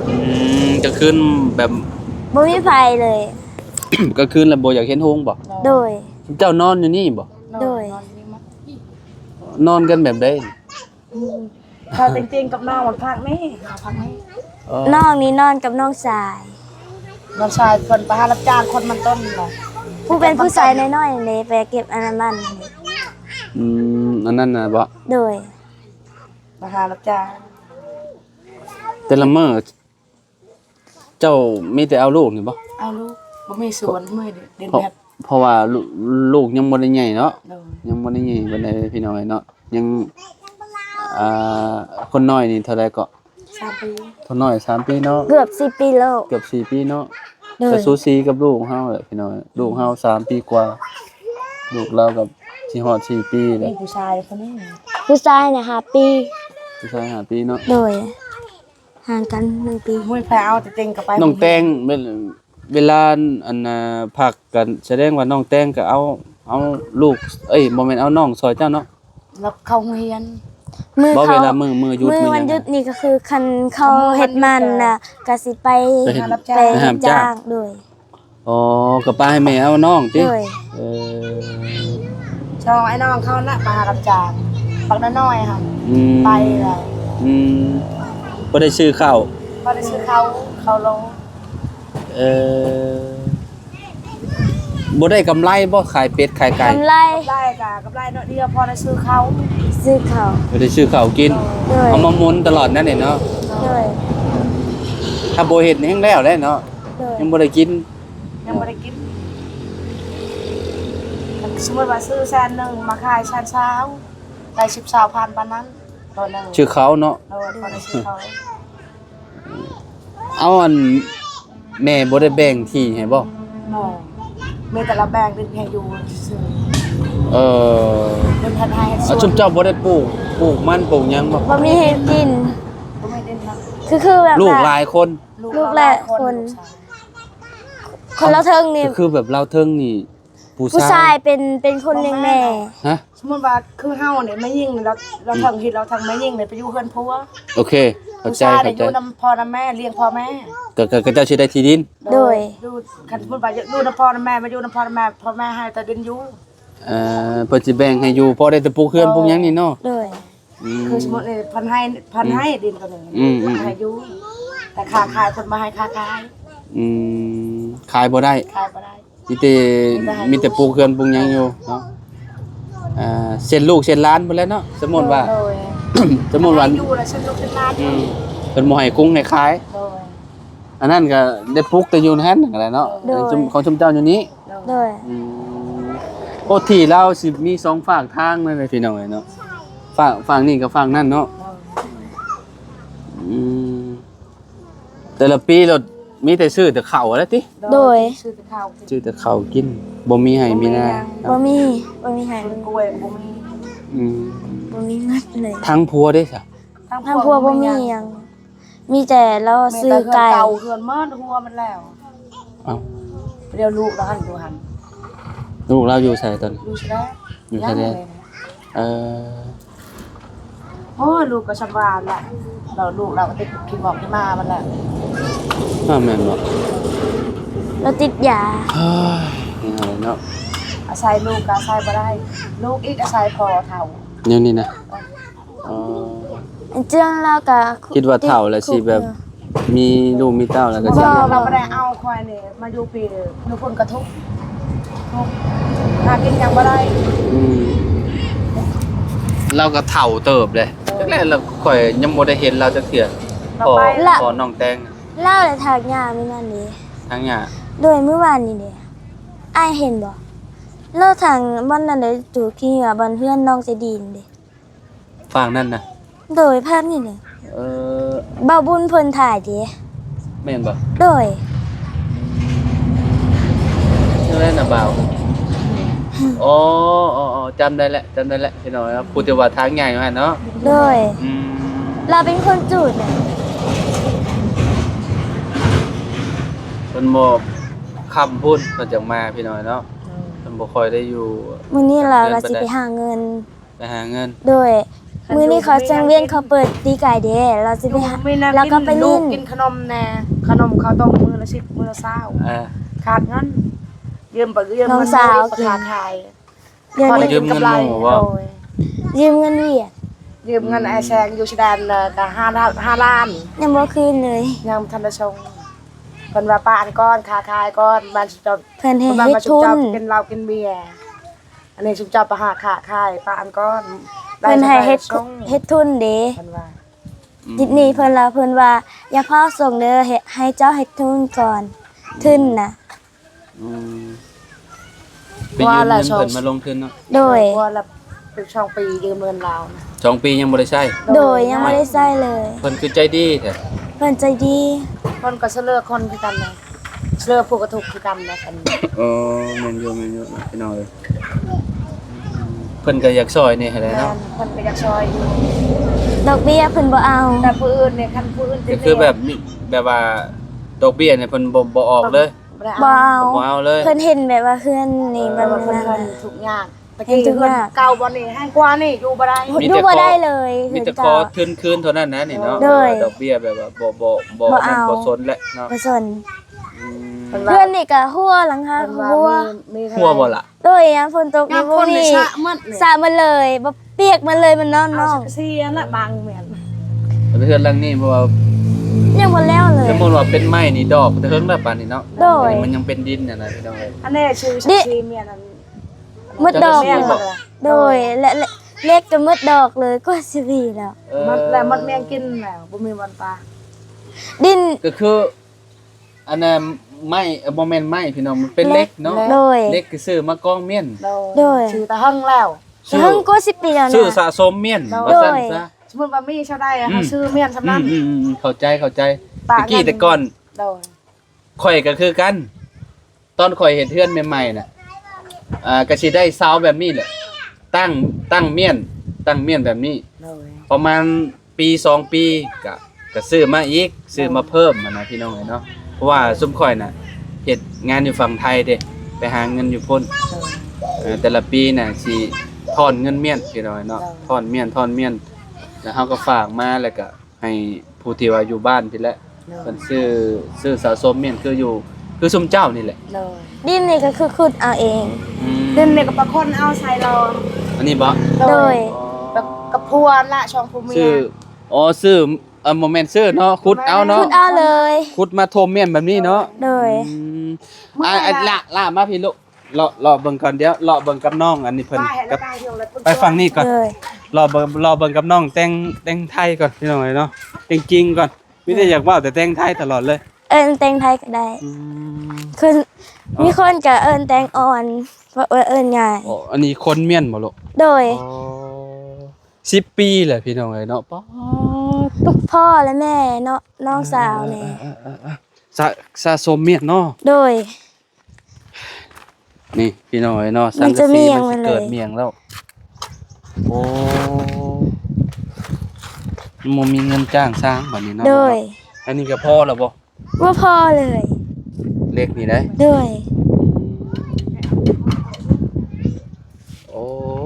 ອືມ ກາງຄືນແບບບໍ່ມີໃຜເລີຍ. ກາງຄືນລະບໍ່ຢາກເຫັນຮຸ່ງບໍ່? ໂດຍ. ເຈົ້ານອນຢູ່ນີ້ບໍ່? ໂດຍ. ນອນກັນແບບໃດ? ອືມ ເຂົາເຕັງໆກັບນ້ອງມັນພັກນີ້ ເຮົາພັກນີ້. ອໍ ນ້ອງນີ້ນອນກັບນ້ອງຊາຍ. ນ້ອງຊາຍເພິ່ນໄປຫາຮັບຈ້າງຄົນມັນຕົ້ນລະ ຜູ້ເປັນຜູ້ຊາຍນ້ອຍໆເດ້ ໄປເກັບອັນນັ້ນມັນ. ອືມ ອັນນັ້ນນະບໍ? ໂດຍ. ໄປຫາຮັບຈ້າງ ແຕ່ລະມື້ ເຈົ້າມີແຕ່ເອົາລູກນີ້ບໍ? ເອົາລູກ ບໍ່ມີສວນ ບໍ່ມີດິນ ເພາະ ເພາະວ່າລູກຍັງບໍ່ໄດ້ໃຫຍ່ເນາະ. ໂດຍ. ຍັງບໍ່ໄດ້ໃຫຍ່ປານໃດພີ່ນ້ອງເອີຍເນາະ. ຍັງ ອ່າ ຄົນນ້ອຍນີ້ເທົ່າໃດເກາະ? ສາມປີ. ຄົນນ້ອຍສາມປີເນາະ. ເກືອບສີ່ປີແລ້ວ. ເກືອບສີ່ປີເນາະ. ໂດຍ. ກໍສູສີກັບລູກເຮົາແຫຼະພີ່ນ້ອງ. ລູກເຮົາສາມປີກວ່າ ລູກລາວກໍຊິຮອດສີ່ປີແລ້ວ. ມີຜູ້ຊາຍຄົນໜຶ່ງ ຜູ້ຊາຍນະຫ້າປີ. ຜູ້ຊາຍຫ້າປີເນາະ. ໂດຍ. ຫ່າງກັນໜຶ່ງປີ. ໂອ້ຍ ໃຜເອົາແຕ່ເຕັງກໍໄປ. ນ້ອງແຕງ ເວລາ ເວລາ ອັນນ່າ ພັກກັນ ສະແດງວ່ານ້ອງແຕງກໍເອົາ ເອົາລູກ ເອີຍ ບໍ່ແມ່ນ ເອົານ້ອງຊ່ອຍເຈົ້າເນາະ. ແລ້ວເຂົ້າໂຮງຮຽນ ມື້ ບໍ່ ເຂົາ ເວລາມື້ ມື້ຢຸດ ມື້ວັນຢຸດນີ້ກໍຄື ຄັນເຂົາເຮັດມັນນະ ກໍຊິໄປ ໄປຮັບຈ້າງ ໄປຮັບຈ້າງ. ໂດຍ. ອໍ ກໍປະໃຫ້ແມ່ເອົານ້ອງຕິ? ໂດຍ. ເອີ ຊ່ອງອ້າຍນ້ອງເຂົານະ ໄປຫາຮັບຈ້າງ ບັກນ້ອຍໆຫັ້ນ. ອືມ ໄປແລ້ວ. ອືມ ບໍ່ໄດ້ຊື້ເຂົ້າ? ບໍ່ໄດ້ຊື້ເຂົ້າ ເຂົ້າໂລ. ເອີ ບໍ່ໄດ້ກຳໄລບໍ່? ຂາຍເປັດຂາຍໄກ່. ກຳໄລ ກຳໄລກະກຳໄລໜ້ອຍດຽວ ພໍໄດ້ຊື້ເຂົ້າ. ຊື້ເຂົ້າ ບໍ່ໄດ້ຊື້ເຂົ້າກິນ. ໂດຍ. ເອົາມາໝູນຕະຫຼອດນັ້ນແຫຼະເນາະ. ໂດຍ. ຖ້າບໍ່ເຮັດແຮ່ງແລ້ວແຫຼະເນາະ. ໂດຍ. ຍັງບໍ່ໄດ້ກິນ ຍັງບໍ່ໄດ້ກິນ. ສົມມຸດວ່າຊື້ແສນໜຶ່ງ ມາຂາຍແສນຊາວ ໄດ້ສິບ ຊາວພັນປານນັ້ນ ໂຕໜຶ່ງ. ຊື້ເຂົ້າເນາະ. ໂດຍ. ພໍໄດ້ຊື້ເຂົ້າ. ເອົາ ອັນ ແມ່ບໍ່ໄດ້ແບ່ງທີ່ໃຫ້ບໍ່? ບໍ່ ມີແຕ່ລະແບ່ງດິນໃຫ້ຢູ່ຊື່. ເອີ ເພິ່ນເຮັດໄຮ່ເຮັດສວນ. ຊຸມເຈົ້າບໍ່ໄດ້ປູກ ປູກມັນປູກຫຍັງບໍ່? ບໍ່ມີໃຫ້ກິນ. ບໍ່ມີດິນນະ. ຄື ຄືແບບ ລູກຫຼາຍຄົນ. ລູກຫຼາຍຄົນ. ລູກຫຼາຍຄົນ. ລູກຊາຍ. ຄົນລາວເທິງນີ້ ກໍຄືແບບລາວເທິງນີ້ ຜູ້ ຜູ້ຊາຍ ຊາຍເປັນ ເປັນຄົນລ້ຽງແມ່ ຮະ? ສົມມຸດວ່າຄືເຮົານີ້ ແມ່ຍິງນີ້ ລາວ ລາວເທິງເຮັດ ລາວເທິງ ແມ່ຍິງນີ້ໄປຢູ່ເຮືອນຜົວ ໂອເຄ ເຂົ້າໃຈ ຜູ້ຊາຍນີ້ ເຂົ້າໃຈ ຢູ່ນຳພໍ່ນຳແມ່ ລ້ຽງພໍ່ແມ່ ກໍ ກໍ ກໍເຈົ້າຊິໄດ້ທີ່ດິນ ໂດຍ ໂດຍ ຢູ່ ຄັນສົມມຸດວ່າຢູ່ນຳພໍ່ນຳແມ່ ມາຢູ່ນຳພໍ່ນຳແມ່ ພໍ່ແມ່ໃຫ້ແຕ່ດິນຢູ່ ເອີ ເພິ່ນຊິແບ່ງໃຫ້ຢູ່ ພໍໄດ້ແຕ່ປູກເຮືອນ ເອີ ປູກຫຍັງນີ້ເນາະ ໂດຍ ອືມ ຄືສົມມຸດນີ້ ເພິ່ນໃຫ້ ເພິ່ນ ອືມ ໃຫ້ດິນຕົວນີ້ ອືມ ອືມ ໃຫ້ຢູ່ ແຕ່ຄ່າຂາຍເພິ່ນບໍ່ໃຫ້ຄ່າຂາຍ ອືມ ຂາຍບໍ່ໄດ້ ຂາຍບໍ່ໄດ້ ມີແຕ່ ມີແຕ່ໃຫ້ ມີແຕ່ປູກເຮືອນປູກຫຍັງຢູ່ເນາະ ອ່າ ເຊັ່ນລູກເຊັ່ນຫຼານພຸ້ນແຫຼະເນາະ ສົມມຸດວ່າ ໂດຍ ສົມມຸດວ່າ ໃຫ້ຢູ່ລະເຊັ່ນລູກເຊັ່ນຫຼານ ອືມ ເພິ່ນບໍ່ໃຫ້ກຸງໃຫ້ຂາຍ ໂດຍ ອັນນັ້ນກໍໄດ້ປູກແຕ່ຢູ່ຫັ້ນຫັ້ນແຫຼະເນາະ ໂດຍ ຂອງຊຸມ ຂອງຊຸມເຈົ້າຢູ່ນີ້ ໂດຍ ອືມ ໂອ້ ທີ່ລາວຊິມີສອງຟາກທາງເລີຍພີ່ນ້ອງເອີຍເນາະ ຟາກ ຟາກນີ້ກັບຟາກນັ້ນເນາະ ໂດຍ ອືມ ແຕ່ລະປີໂລດມີແຕ່ຊື້ແຕ່ເຂົ້າແຫຼະຕິ ໂດຍ ຊື້ແຕ່ເຂົ້າ ຊື້ແຕ່ເຂົ້າກິນ ບໍ່ມີໄຮ່ມີນາ ບໍ່ມີຫຍັງ ບໍ່ມີ ບໍ່ມີໄຮ່ ສວນກ້ວຍບໍ່ມີ ອືມ ບໍ່ມີເງິນເລີຍ ທາງຜົວເດ້ຊະ ທາງຜົວບໍ່ມີຫຍັງ ມີແຕ່ລາວຊື້ໄກ່ ເຮືອນເກົ່າ ເຮືອນໝົດ ຫົວໝົດແລ້ວ ເອົ້າ ດຽວລູກລາວຫັ້ນຢູ່ຫັ້ນ ລູກລາວຢູ່ໃສຕອນນີ້? ຢູ່ຊາຍແດນ ຢູ່ຊາຍແດນ ຍັງເລີຍ ເອີ ໂອ້ຍ ລູກກໍຊ່ຳວ່າຫັ້ນແຫຼະ ລາວ ລູກລາວກໍຕິດຂີ້ງອກຂີ້ໝ້າມັນແຫຼະ ອ້າວ ແມ່ນບໍ່? ລາວຕິດຢາ ເຮີ້ຍ ເນາະ ອາໄສລູກກໍອາໄສບໍ່ໄດ້ ລູກອີກອາໄສພໍ່ເຖົ້າ ແນວນີ້ນະ ເອີ ເອີ ເຈື່ອນລາວກະ ຄິດວ່າເຖົ້າແລ້ວຊິແບບ ມີລູກມີເຕົ້າແລ້ວກໍຊິ ບໍ່ ລາວບໍ່ໄດ້ເອົາຂ້ອຍນີ້ມາຢູ່ປີ ຢູ່ພຸ້ນກະທຸກ ທຸກ ຫາກິນຫຍັງບໍ່ໄດ້ ອືມ ລາວກໍເຖົ້າເຕີບເດ້ ເອີ ຈັກແລ້ວ ຂ້ອຍຍັງບໍ່ໄດ້ເຫັນລາວຈັກເທື່ອ ລາວໄປ ພໍ່ ພໍ່ນ້ອງແຕງ ລາວແຫຼະຖາກຫຍ້າມື້ນັ້ນເດ້ ຖາກຫຍ້າ ໂດຍ ມື້ວານນີ້ເດ້ ອ້າຍເຫັນບໍ່? ລາວຖາງບ່ອນນັ້ນເດ້ ຕູຂີ້ເຫຍື້ອບ່ອນເຮືອນນ້ອງໃຈດີນເດ້ ຟາກນັ້ນນະ ໂດຍ ພາບນີ້ແຫຼະ ເອີ ບ່າວບຸນເພິ່ນຖ່າຍເດ້ ແມ່ນບໍ່? ໂດຍ ຈັ່ງໃດນະບ່າວ ອໍ ອໍ ອໍ ຈຳໄດ້ແລ້ວ ຈຳໄດ້ແລ້ວ ພີ່ນ້ອງເນາະ ຜູ້ທີ່ວ່າທາງຍ່າງຢູ່ຫັ້ນເນາະ ໂດຍ ອືມ ລາວເປັນຄົນຈູດນະ ເພິ່ນບໍ່ ຄ່ຳພຸ້ນເພິ່ນຈັ່ງມາ ພີ່ນ້ອງເນາະ ເພິ່ນບໍ່ຄ່ອຍໄດ້ຢູ່ ມື້ນີ້ລາວ ເຮືອນ ລາວຊິໄປຫາເງິນ ໄປຫາເງິນ ໂດຍ ມື້ນີ້ເຂົາສັງວຽນເຂົາເປີດປີກາຍເດ້ ລາວຊິໄປຫາ ລາວກໍໄປຫຼິ້ນ ກິນຂະໜົມແດ່ ຂະໜົມເຂົ້າຕົ້ມມື້ລະສິບ ມື້ລະຊາວ ເອີ ຂາດເງິນ ຢືມໄປ ຢືມເງິນໝູ່ໄປຄ້າຂາຍ ດຽວນີ້ຢືມເງິນໝູ່ບໍ່? ໂດຍ ຢືມເງິນວຽດ ຢືມເງິນ ອືມ ອ້າຍແສງຢູ່ຊາຍແດນ ກໍຫ້າ ຫ້າລ້ານ ຍັງບໍ່ຄືນເລີຍ ຍັງບໍ່ທັນໄດ້ສົ່ງ ເພິ່ນວ່າປະອັນກ່ອນ ຄ້າຂາຍກ່ອນ ບ້ານຊຸມເຈົ້າ ເພິ່ນໃຫ້ເຮັດທຶນ ກິນເຫຼົ້າກິນເບຍ ອັນນີ້ຊຸມເຈົ້າໄປຫາຄ້າຂາຍປະອັນກ່ອນ ເພິ່ນໃຫ້ເຮັດ ເຮັດທຶນເດ້ ເພິ່ນວ່າ ອືມ ທິດນີ້ເພິ່ນລະ ເພິ່ນວ່າຢ່າຟ້າວສົ່ງເດີ ໃຫ້ເຈົ້າເຮັດທຶນກ່ອນ ທຶນນະ ອືມ ໄປຢືມເງິນເພິ່ນມາລົງທຶນເນາະ ໂດຍ ວ່າລະເປັນສອງປີຢືມເງິນລາວນະ ສອງປີຍັງບໍ່ໄດ້ໃຊ້ ໂດຍ ຍັງບໍ່ໄດ້ໃຊ້ເລີຍ ເພິ່ນຄືໃຈດີແທ້ ເພິ່ນໃຈດີ ເພິ່ນກໍຊ່ວຍເຫຼືອຄົນຄືກັນນະ ຊ່ວຍເຫຼືອຜູ້ກະທຸກຄືກັນນະ ເອີ ແມ່ນຢູ່ ແມ່ນຢູ່ ພີ່ນ້ອງເອີຍ ເພິ່ນກໍຢາກຊ່ອຍແດ່ຫັ້ນແຫຼະເນາະ ແມ່ນ ເພິ່ນກໍຢາກຊ່ອຍຢູ່ ດອກເບ້ຍເພິ່ນບໍ່ເອົາ ແຕ່ຜູ້ອື່ນນີ້ ຄັນຜູ້ອື່ນ ກໍຄືແບບ ແບບວ່າດອກເບ້ຍນີ້ເພິ່ນບໍ່ ບໍ່ອອກເລີຍ ບໍ່ເອົາ ບໍ່ເອົາເລີຍ ເພິ່ນເຫັນແບບວ່າເຮືອນນີ້ ເອີ ມັນ ເພິ່ນ ເພິ່ນທຸກຍາກ ຕະກີ້ເຮືອນເກົ່າບ່ອນນີ້ແຮງກວ່ານີ້ຢູ່ບໍ່ໄດ້ ຢູ່ບໍ່ໄດ້ເລີຍ ມີແຕ່ຂໍທຶນຄືນເທົ່ານັ້ນນະນີ້ເນາະ ໂດຍ ດອກເບ້ຍແບບວ່າບໍ່ ບໍ່ ບໍ່ ບໍ່ເອົາ ບໍ່ສົນແຫຼະເນາະ ບໍ່ສົນ ອືມ ເຮືອນນີ້ກະຮົ່ວ ຫຼັງຄາກະຮົ່ວ ຮົ່ວບໍ່ລະ? ໂດຍ ຍາມຝົນຕົກນີ້ບໍ່ມີ ສະໝົດເລີຍ ບໍ່ປຽກໝົດເລີຍ ມັນນອນນອກ ເອົາສັງກະສີອັນລະບັງແມ່ນ ເຮືອນຫຼັງນີ້ ເພາະວ່າຍັງບໍ່ແລ້ວເລີຍ ສົມມຸດວ່າເປັນໄມ້ນີ້ ດອກແຕ່ເຫິງແລ້ວປານນີ້ເນາະ ໂດຍ ອັນນີ້ມັນຍັງເປັນດິນຫັ້ນນະ ພີ່ນ້ອງເອີຍ ອັນນີ້ຊື່ສັງກະສີແມ່ນອັນ ໝົດດອກ ແມ່ນບໍ່ລະ? ໂດຍ ແລະ ແລະ ເຫຼັກກໍໝົດດອກເລີຍ ກວ່າສິບປີແລ້ວ ເອີ ໝົດແລ້ວ ໝົດແມງກິນແລ້ວ ບໍ່ມີບ່ອນປາ ດິນ ກໍຄື ອັນນັ້ນໄມ້ ເອີ ບໍ່ແມ່ນໄມ້ພີ່ນ້ອງ ມັນເປັນເຫຼັກເນາະ ເຫຼັກ ໂດຍ ເຫຼັກຄືຊື້ມາກອງມ້ຽນ ໂດຍ ໂດຍ ຊື້ແຕ່ເຫິງແລ້ວ ຊື້ ເຫິງກວ່າສິບປີແລ້ວນະ ຊື້ສະສົມມ້ຽນ ໂດຍ ວ່າຊັ້ນຊະ ສົມມຸດວ່າມີຊາວໃດ ອືມ ເຮົາຊື້ມ້ຽນສ່ຳນັ້ນ ອືມ ອືມ ອືມ ເຂົ້າໃຈ ເຂົ້າໃຈ ຕະກີ້ແຕ່ກ່ອນ ໂດຍ ຂ້ອຍກໍຄືກັນ ຕອນຂ້ອຍເຮັດເຮືອນໃໝ່ໆນະ ອ່າ ກໍຊິໄດ້ເສົາແບບນີ້ແຫຼະ ຕັ້ງ ຕັ້ງມ້ຽນ ຕັ້ງມ້ຽນແບບນີ້ ໂດຍ ປະມານປີສອງປີ ກະ ກະຊື້ມາອີກ ຊື້ມາເພີ່ມຫັ້ນນະ ພີ່ນ້ອງເອີຍເນາະ ເພາະວ່າຊຸມຂ້ອຍນະ ເຮັດງານຢູ່ຝັ່ງໄທເດ້ ໄປຫາເງິນຢູ່ພຸ້ນ. ໂດຍ ເອີ ແຕ່ລະປີນະຊິຖອນເງິນມ້ຽນ ພີ່ນ້ອງເນາະ. ໂດຍ ຖອນມ້ຽນ ຖອນມ້ຽນ ແລ້ວເຮົາກໍຝາກມາ ແລ້ວກໍໃຫ້ຜູ້ທີ່ວ່າຢູ່ບ້ານພີ້ແຫຼະ ໂດຍ ເພິ່ນຊື້ ຊື້ສະສົມມ້ຽນ ຄືຢູ່ ຄືຊຸມເຈົ້ານີ້ແຫຼະ. ໂດຍ ດິນນີ້ກໍຄືຂຸດເອົາເອງ. ອືມ ດິນນີ້ກໍໄປຂົນເອົາໃສ່ລໍ. ອັນນີ້ບໍ? ໂດຍ ອໍ ກັບ ກັບຜົວລະ ສອງຜົວເມຍ. ຊື້ ອໍ ຊື້ ເອີ ບໍ່ແມ່ນຊື້ເນາະ ຂຸດເອົາເນາະ. ຂຸດເອົາເລີຍ ຂຸດມາຖົມມ້ຽນແບບນີ້ເນາະ. ໂດຍ ອືມ ອ່າ ລະ ລະມາພີ້ລູກ ເລາະ ເລາະເບິ່ງກ່ອນ ດຽວເລາະເບິ່ງກັບນ້ອງ ອັນນີ້ເພິ່ນ ໄປ ກັບ ໄປຝັ່ງນີ້ກ່ອນ. ໂດຍ ເລາະເບິ່ງ ເລາະເບິ່ງກັບນ້ອງແຕ່ງ ແຕ່ງໄທກ່ອນ ພີ່ນ້ອງເອີຍເນາະ ແຕ່ງຈິງກ່ອນ. ມີແຕ່ຢາກເວົ້າແຕ່ແຕ່ງໄທຕະຫຼອດເລີຍ. ເອີ້ນແຕ່ງໄທກໍໄດ້. ອືມ ຄື ອໍ ມີຄົນກໍເອີ້ນແຕ່ງອ່ອນ ເອີ້ນງ່າຍ. ອໍ ອັນນີ້ຂົນມ້ຽນບໍລູກ? ໂດຍ ອໍ ສິບປີແຫຼະ ພີ່ນ້ອງເອີຍເນາະ. ປາດໂທ້ ພໍ່ແລະແມ່ເນາະ ນ້ອງສາວນີ້ ເອີ ເອີ ສະ ສະສົມມ້ຽນເນາະ. ໂດຍ ນີ້ພີ່ນ້ອງເອີຍເນາະ ສັງກະສີມັນຊິເກີດມ້ຽງແລ້ວ. ໂອ້ ມັນບໍ່ມີເງິນຈ້າງຊ່າງບັດນີ້ເນາະ. ໂດຍ ອັນນີ້ກໍພໍແລ້ວບໍ່? ບໍ່ພໍເລີຍ ເຫຼັກນີ້ໄດ໋. ໂດຍ ໂອ້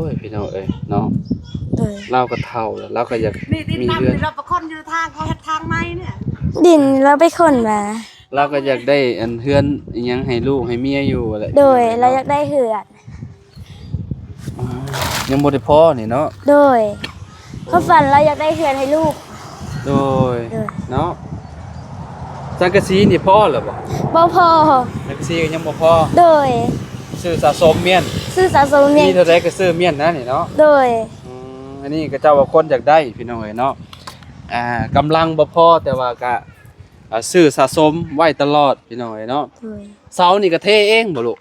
ຍ ພີ່ນ້ອງເອີຍເນາະ. ໂດຍ ລາວກໍເຖົ້າແລ້ວ ລາວກໍຢາກມີເຮືອນ. ນີ້ດິນນຳທີ່ລາວໄປຂົນຢູ່ທາງ ເຂົາເຮັດທາງໃໝ່ນີ້ ດິນລາວໄປຂົນມາ. ລາວກໍຢາກໄດ້ອັນເຮືອນອີ່ຫຍັງໃຫ້ລູກໃຫ້ເມຍຢູ່ແຫຼະ. ໂດຍ ພີ່ນ້ອງເນາະ ລາວຢາກໄດ້ເຮືອນ. ອືມ ຍັງບໍ່ໄດ້ພໍນີ້ເນາະ. ໂດຍ ຄວາມຝັນລາວຢາກໄດ້ເຮືອນໃຫ້ລູກ. ໂດຍ ໂດຍ ເນາະ ສັງກະສີນີ້ພໍແລ້ວບໍ່? ບໍ່ພໍ ສັງກະສີກໍຍັງບໍ່ພໍ. ໂດຍ ຊື້ສະສົມມ້ຽນ ຊື້ສະສົມມ້ຽນ ມີເທົ່າໃດກໍຊື້ມ້ຽນນະນີ້ເນາະ. ໂດຍ ອືມ ອັນນີ້ກໍເຈົ້າວ່າຄົນຢາກໄດ້ ພີ່ນ້ອງເອີຍເນາະ. ອ່າ ກຳລັງບໍ່ພໍ ແຕ່ວ່າກະ ອ່າ ຊື້ສະສົມໄວ້ຕະຫຼອດ ພີ່ນ້ອງເອີຍເນາະ. ໂດຍ ເສົານີ້ກໍເທເອງບໍ່ລູກ?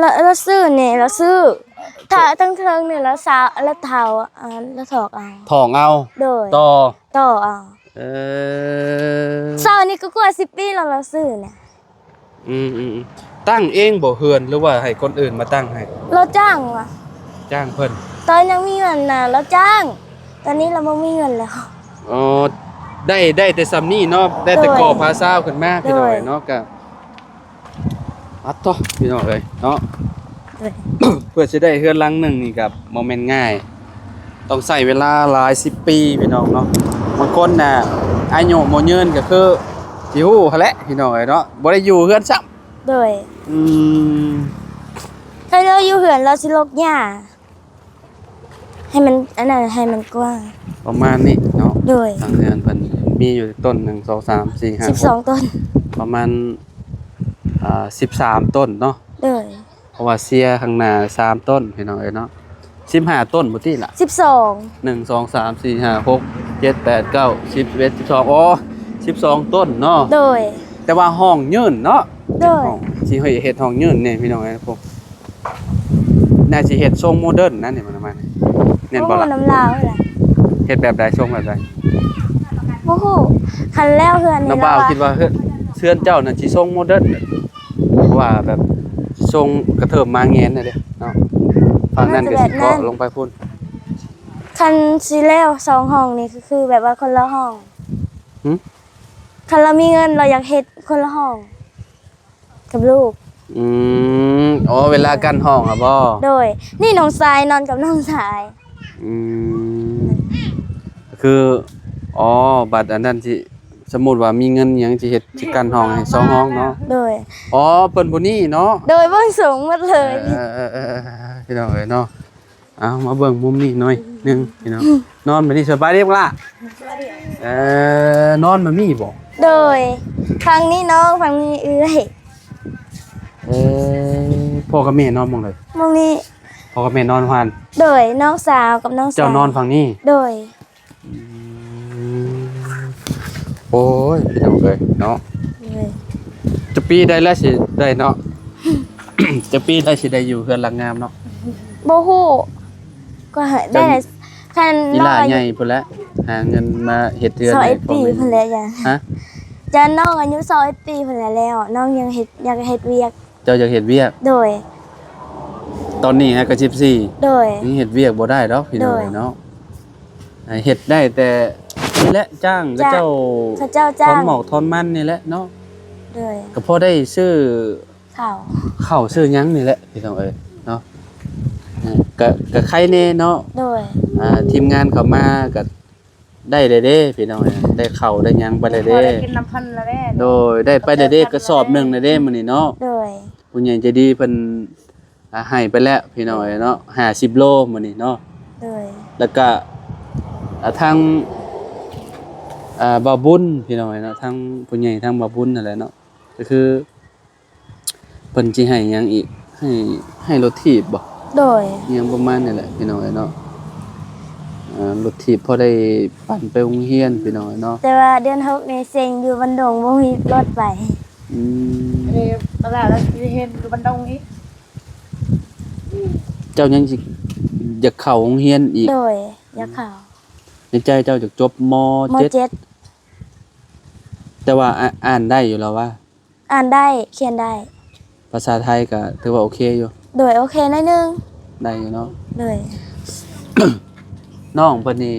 ລະ ລະຊື້ນີ້ ລະຊື້ ຖ້າຕັ້ງເທິງນີ້ລະສາ ລະເຖົ້າ ລະຖອກເອົາ ຖອກເອົາ. ໂດຍ ຕໍ່ ຕໍ່ເອົາ. ເອີ ເສົານີ້ກໍກວ່າສິບປີແລ້ວ ລະຊື້ນີ້. ອືມໆໆ ຕັ້ງເອງບໍ່ເຮືອນ ຫຼືວ່າໃຫ້ຄົນອື່ນມາຕັ້ງໃຫ້? ລາວຈ້າງວ່າ ຈ້າງເພິ່ນ. ຕອນຍັງມີເງິນນະລາວຈ້າງ ຕອນນີ້ລາວບໍ່ມີເງິນແລ້ວ. ອໍ ໄດ້ ໄດ້ແຕ່ສ່ຳນີ້ເນາະ ໄດ້ແຕ່ ໂດຍ ກໍ່ພາຊາວຂຶ້ນມາ ໂດຍ ພີ່ນ້ອງເນາະ. ກະ ອັດໂທ້ ພີ່ນ້ອງເອີຍເນາະ. ໂດຍ ເພື່ອຊິໄດ້ເຮືອນຫຼັງໜຶ່ງນີ້ກໍບໍ່ແມ່ນງ່າຍ ຕ້ອງໃຊ້ເວລາຫຼາຍສິບປີ ພີ່ນ້ອງເນາະ. ບາງຄົນນະ ອາຍຸບໍ່ຍືນກໍຄືຊິຮູ້ຫັ້ນແຫຼະ ພີ່ນ້ອງເອີຍເນາະ ບໍ່ໄດ້ຢູ່ເຮືອນຊ້ຳ. ໂດຍ ອືມ ຄັນລາວຢູ່ເຮືອນລາວຊິລົກຫຍ້າ ໃຫ້ມັນ ອັນນັ້ນ ໃຫ້ມັນກວ້າງ ປະມານນີ້ເນາະ. ໂດຍ ທາງເຮືອນເພິ່ນມີຢູ່ຕົ້ນ ໜຶ່ງ ສອງ ສາມ ສີ່ ຫ້າ ສິບສອງ ຫົກ ຕົ້ນ ປະມານ ອ່າ ສິບສາມ ຕົ້ນເນາະ. ໂດຍ ເພາະວ່າເສຍຂ້າງໜ້າສາມຕົ້ນ ພີ່ນ້ອງເອີຍເນາະ. ສິບຫ້າ ຕົ້ນບໍ່ຕິລະ? ສິບສອງ ໜຶ່ງ ສອງ ສາມ ສີ່ ຫ້າ ຫົກ ເຈັດ ແປດ ເກົ້າ ສິບ ສິບເອັດ ສິບສອງ ອໍ ສິບສອງ ຕົ້ນເນາະ. ໂດຍ ແຕ່ວ່າຫ້ອງຍືນເນາະ. ໂດຍ ເຮັດຫ້ອງ ຊິໃຫ້ເຮັດຫ້ອງຍືນນີ້ ພີ່ນ້ອງເອີຍ ພວກ ໜ້າຊິເຮັດຊົງໂມເດີນນະນີ້ ປະມານນີ້ ແມ່ນບໍ່ລະ? ໂອ້ ນຳລາວລະ ເຮັດແບບໃດ ຊົງແບບໃດ? ບໍ່ຮູ້ ຄັນແລ້ວເຮືອນນີ້ ນ້ອງບ່າວ ລາວວ່າ ຄິດວ່າເຮືອນ ເຮືອນເຈົ້ານັ້ນຊິຊົງໂມເດີນ ເພາະວ່າແບບຊົງກະເທີບມາແງນນະເດ້ເນາະ ຝັ່ງນັ້ນກໍຊິເກາະລົງໄປພຸ້ນ. ຄັນຊິແລ້ວສອງຫ້ອງນີ້ ກໍຄືແບບວ່າຄົນລະຫ້ອງ. ຫື? ຄັນລາວມີເງິນ ລາວຢາກເຮັດຄົນລະຫ້ອງ ກັບລູກ. ອືມ ອໍ ເວລາກັ້ນຫ້ອງຫັ້ນບໍ? ໂດຍ ນີ້ນ້ອງຊາຍ ນອນກັບນ້ອງຊາຍ. ອືມ ຄື ອໍ ບັດອັນນັ້ນຊິ ສົມມຸດວ່າມີເງິນຫຍັງ ຊິເຮັດ ຊິກັ້ນຫ້ອງໃຫ້ສອງຫ້ອງເນາະ. ໂດຍ ອໍ ເພິ່ນຜູ້ນີ້ເນາະ. ໂດຍ ເບິ່ງສູງໝົດເລີຍ. ເອີ ເອີ ເອີ ເອີ ພີ່ນ້ອງເອີຍເນາະ. ເອົາ ມາເບິ່ງມຸມນີ້ໜ້ອຍໜຶ່ງ ພີ່ນ້ອງ ນອນແບບນີ້ສະບາຍດີບໍ່ລະ? ເອີ ນອນແບບນີ້ບໍ? ໂດຍ ຝັ່ງນີ້ນ້ອງ ຝັ່ງນີ້ເອື້ອຍ. ເອີ ພໍ່ກັບແມ່ນອນໝ່ອງໃດ? ໝ່ອງນີ້. ພໍ່ກັບແມ່ນອນຫັ້ນ. ໂດຍ ນ້ອງສາວກັບນ້ອງຊາຍ. ເຈົ້ານອນຝັ່ງນີ້? ໂດຍ. ອືມ ໂອ້ຍ ພີ່ນ້ອງເອີຍເນາະ. ໂດຍ ຈັກປີໃດລະຊິໄດ້ເນາະ? ຈັກປີໃດຊິໄດ້ຢູ່ເຮືອນຫຼັງງາມເນາະ? ບໍ່ຮູ້ ກໍໃຫ້ໄດ້ ຄັນອີ່ຫຼ້າໃຫຍ່ພຸ້ນແຫຼະ ຫາເງິນມາເຮັດເຮືອນໃຫ້ພໍ່ແມ່. ຊາວເອັດປີພຸ້ນແຫຼະ ຢ້ານ ຮະ? ຢ້ານນ້ອງອາຍຸຊາວເອັດປີພຸ້ນແຫຼະ ແລ້ວນ້ອງຍັງເຮັດ ຢາກເຮັດວຽກ. ເຈົ້າຢາກເຮັດວຽກ? ໂດຍ. ຕອນນີ້ຫາກໍສິບສີ່? ໂດຍ. ຍັງເຮັດວຽກບໍ່ໄດ້ດອກ ພີ່ນ້ອງເອີຍເນາະ. ໂດຍ. ໃຫ້ເຮັດໄດ້ແຕ່ນີ້ແຫຼະ ຈ້າງເຂົາເຈົ້າ ເຂົາເຈົ້າຈ້າງ ຖອນໝອກຖອນມັນນີ້ແຫຼະເນາະ. ໂດຍ ກໍພໍໄດ້ຊື້ເຂົ້າ ເຂົ້າຊື້ຫຍັງນີ້ແຫຼະ ພີ່ນ້ອງເອີຍເນາະ. ເອີ ກໍ ກໍໄຄແດ່ເນາະ ໂດຍ ອ່າ ທີມງານເຂົ້າມາກໍໄດ້ແລ້ວເດ້ ພີ່ນ້ອງເອີຍ ໄດ້ເຂົ້າໄດ້ຫຍັງໄປແລ້ວເດ້ ພໍໄດ້ກິນນຳເພິ່ນແລ້ວເດ້ ໂດຍ ໄດ້ໄປແລ້ວເດ້ ກະສອບໜຶ່ງແລ້ວເດ້ມື້ນີ້ເນາະ ໂດຍ ຜູ້ໃຫຍ່ໃຈດີເພິ່ນ ອ່າ ໃຫ້ໄປແລ້ວພີ່ນ້ອງເອີຍເນາະ ຫ້າສິບໂລມື້ນີ້ເນາະ ໂດຍ ແລ້ວກະ ອ່າ ທາງ ອ່າ ບ່າວບຸນພີ່ນ້ອງເອີຍເນາະ ທາງຜູ້ໃຫຍ່ທາງບ່າວບຸນຫັ້ນແຫຼະເນາະ ກໍຄືເພິ່ນຊິໃຫ້ຫຍັງອີກ ໃຫ້ ໃຫ້ລົດຖີບບໍ ໂດຍ ຫຍັງປະມານນີ້ແຫຼະພີ່ນ້ອງເອີຍເນາະ ອ່າ ລົດຖີບພໍໄດ້ປັ່ນໄປໂຮງຮຽນພີ່ນ້ອງເອີຍເນາະ ແຕ່ວ່າເດືອນຫົກນີ້ເຊັງຢູ່ບັນດົງ ບໍ່ມີລົດໄປ ອືມ ເອີ ຕະຫຼາດລະຊິເຫັນຢູ່ບັນດົງອີກ ເຈົ້າຍັງຊິ ຢາກເຂົ້າໂຮງຮຽນອີກ ໂດຍ ຢາກເຂົ້າ ໃນໃຈເຈົ້າຢາກຈົບ ມ. ເຈັດ ມ. ເຈັດ ແຕ່ວ່າ ອ່າ ອ່ານໄດ້ຢູ່ລະວະ ອ່ານໄດ້ ຂຽນໄດ້ ພາສາໄທກໍຖືວ່າໂອເຄຢູ່ ໂດຍ ໂອເຄໜ້ອຍໜຶ່ງ ໄດ້ຢູ່ເນາະ ໂດຍ ນ້ອງເພິ່ນນີ້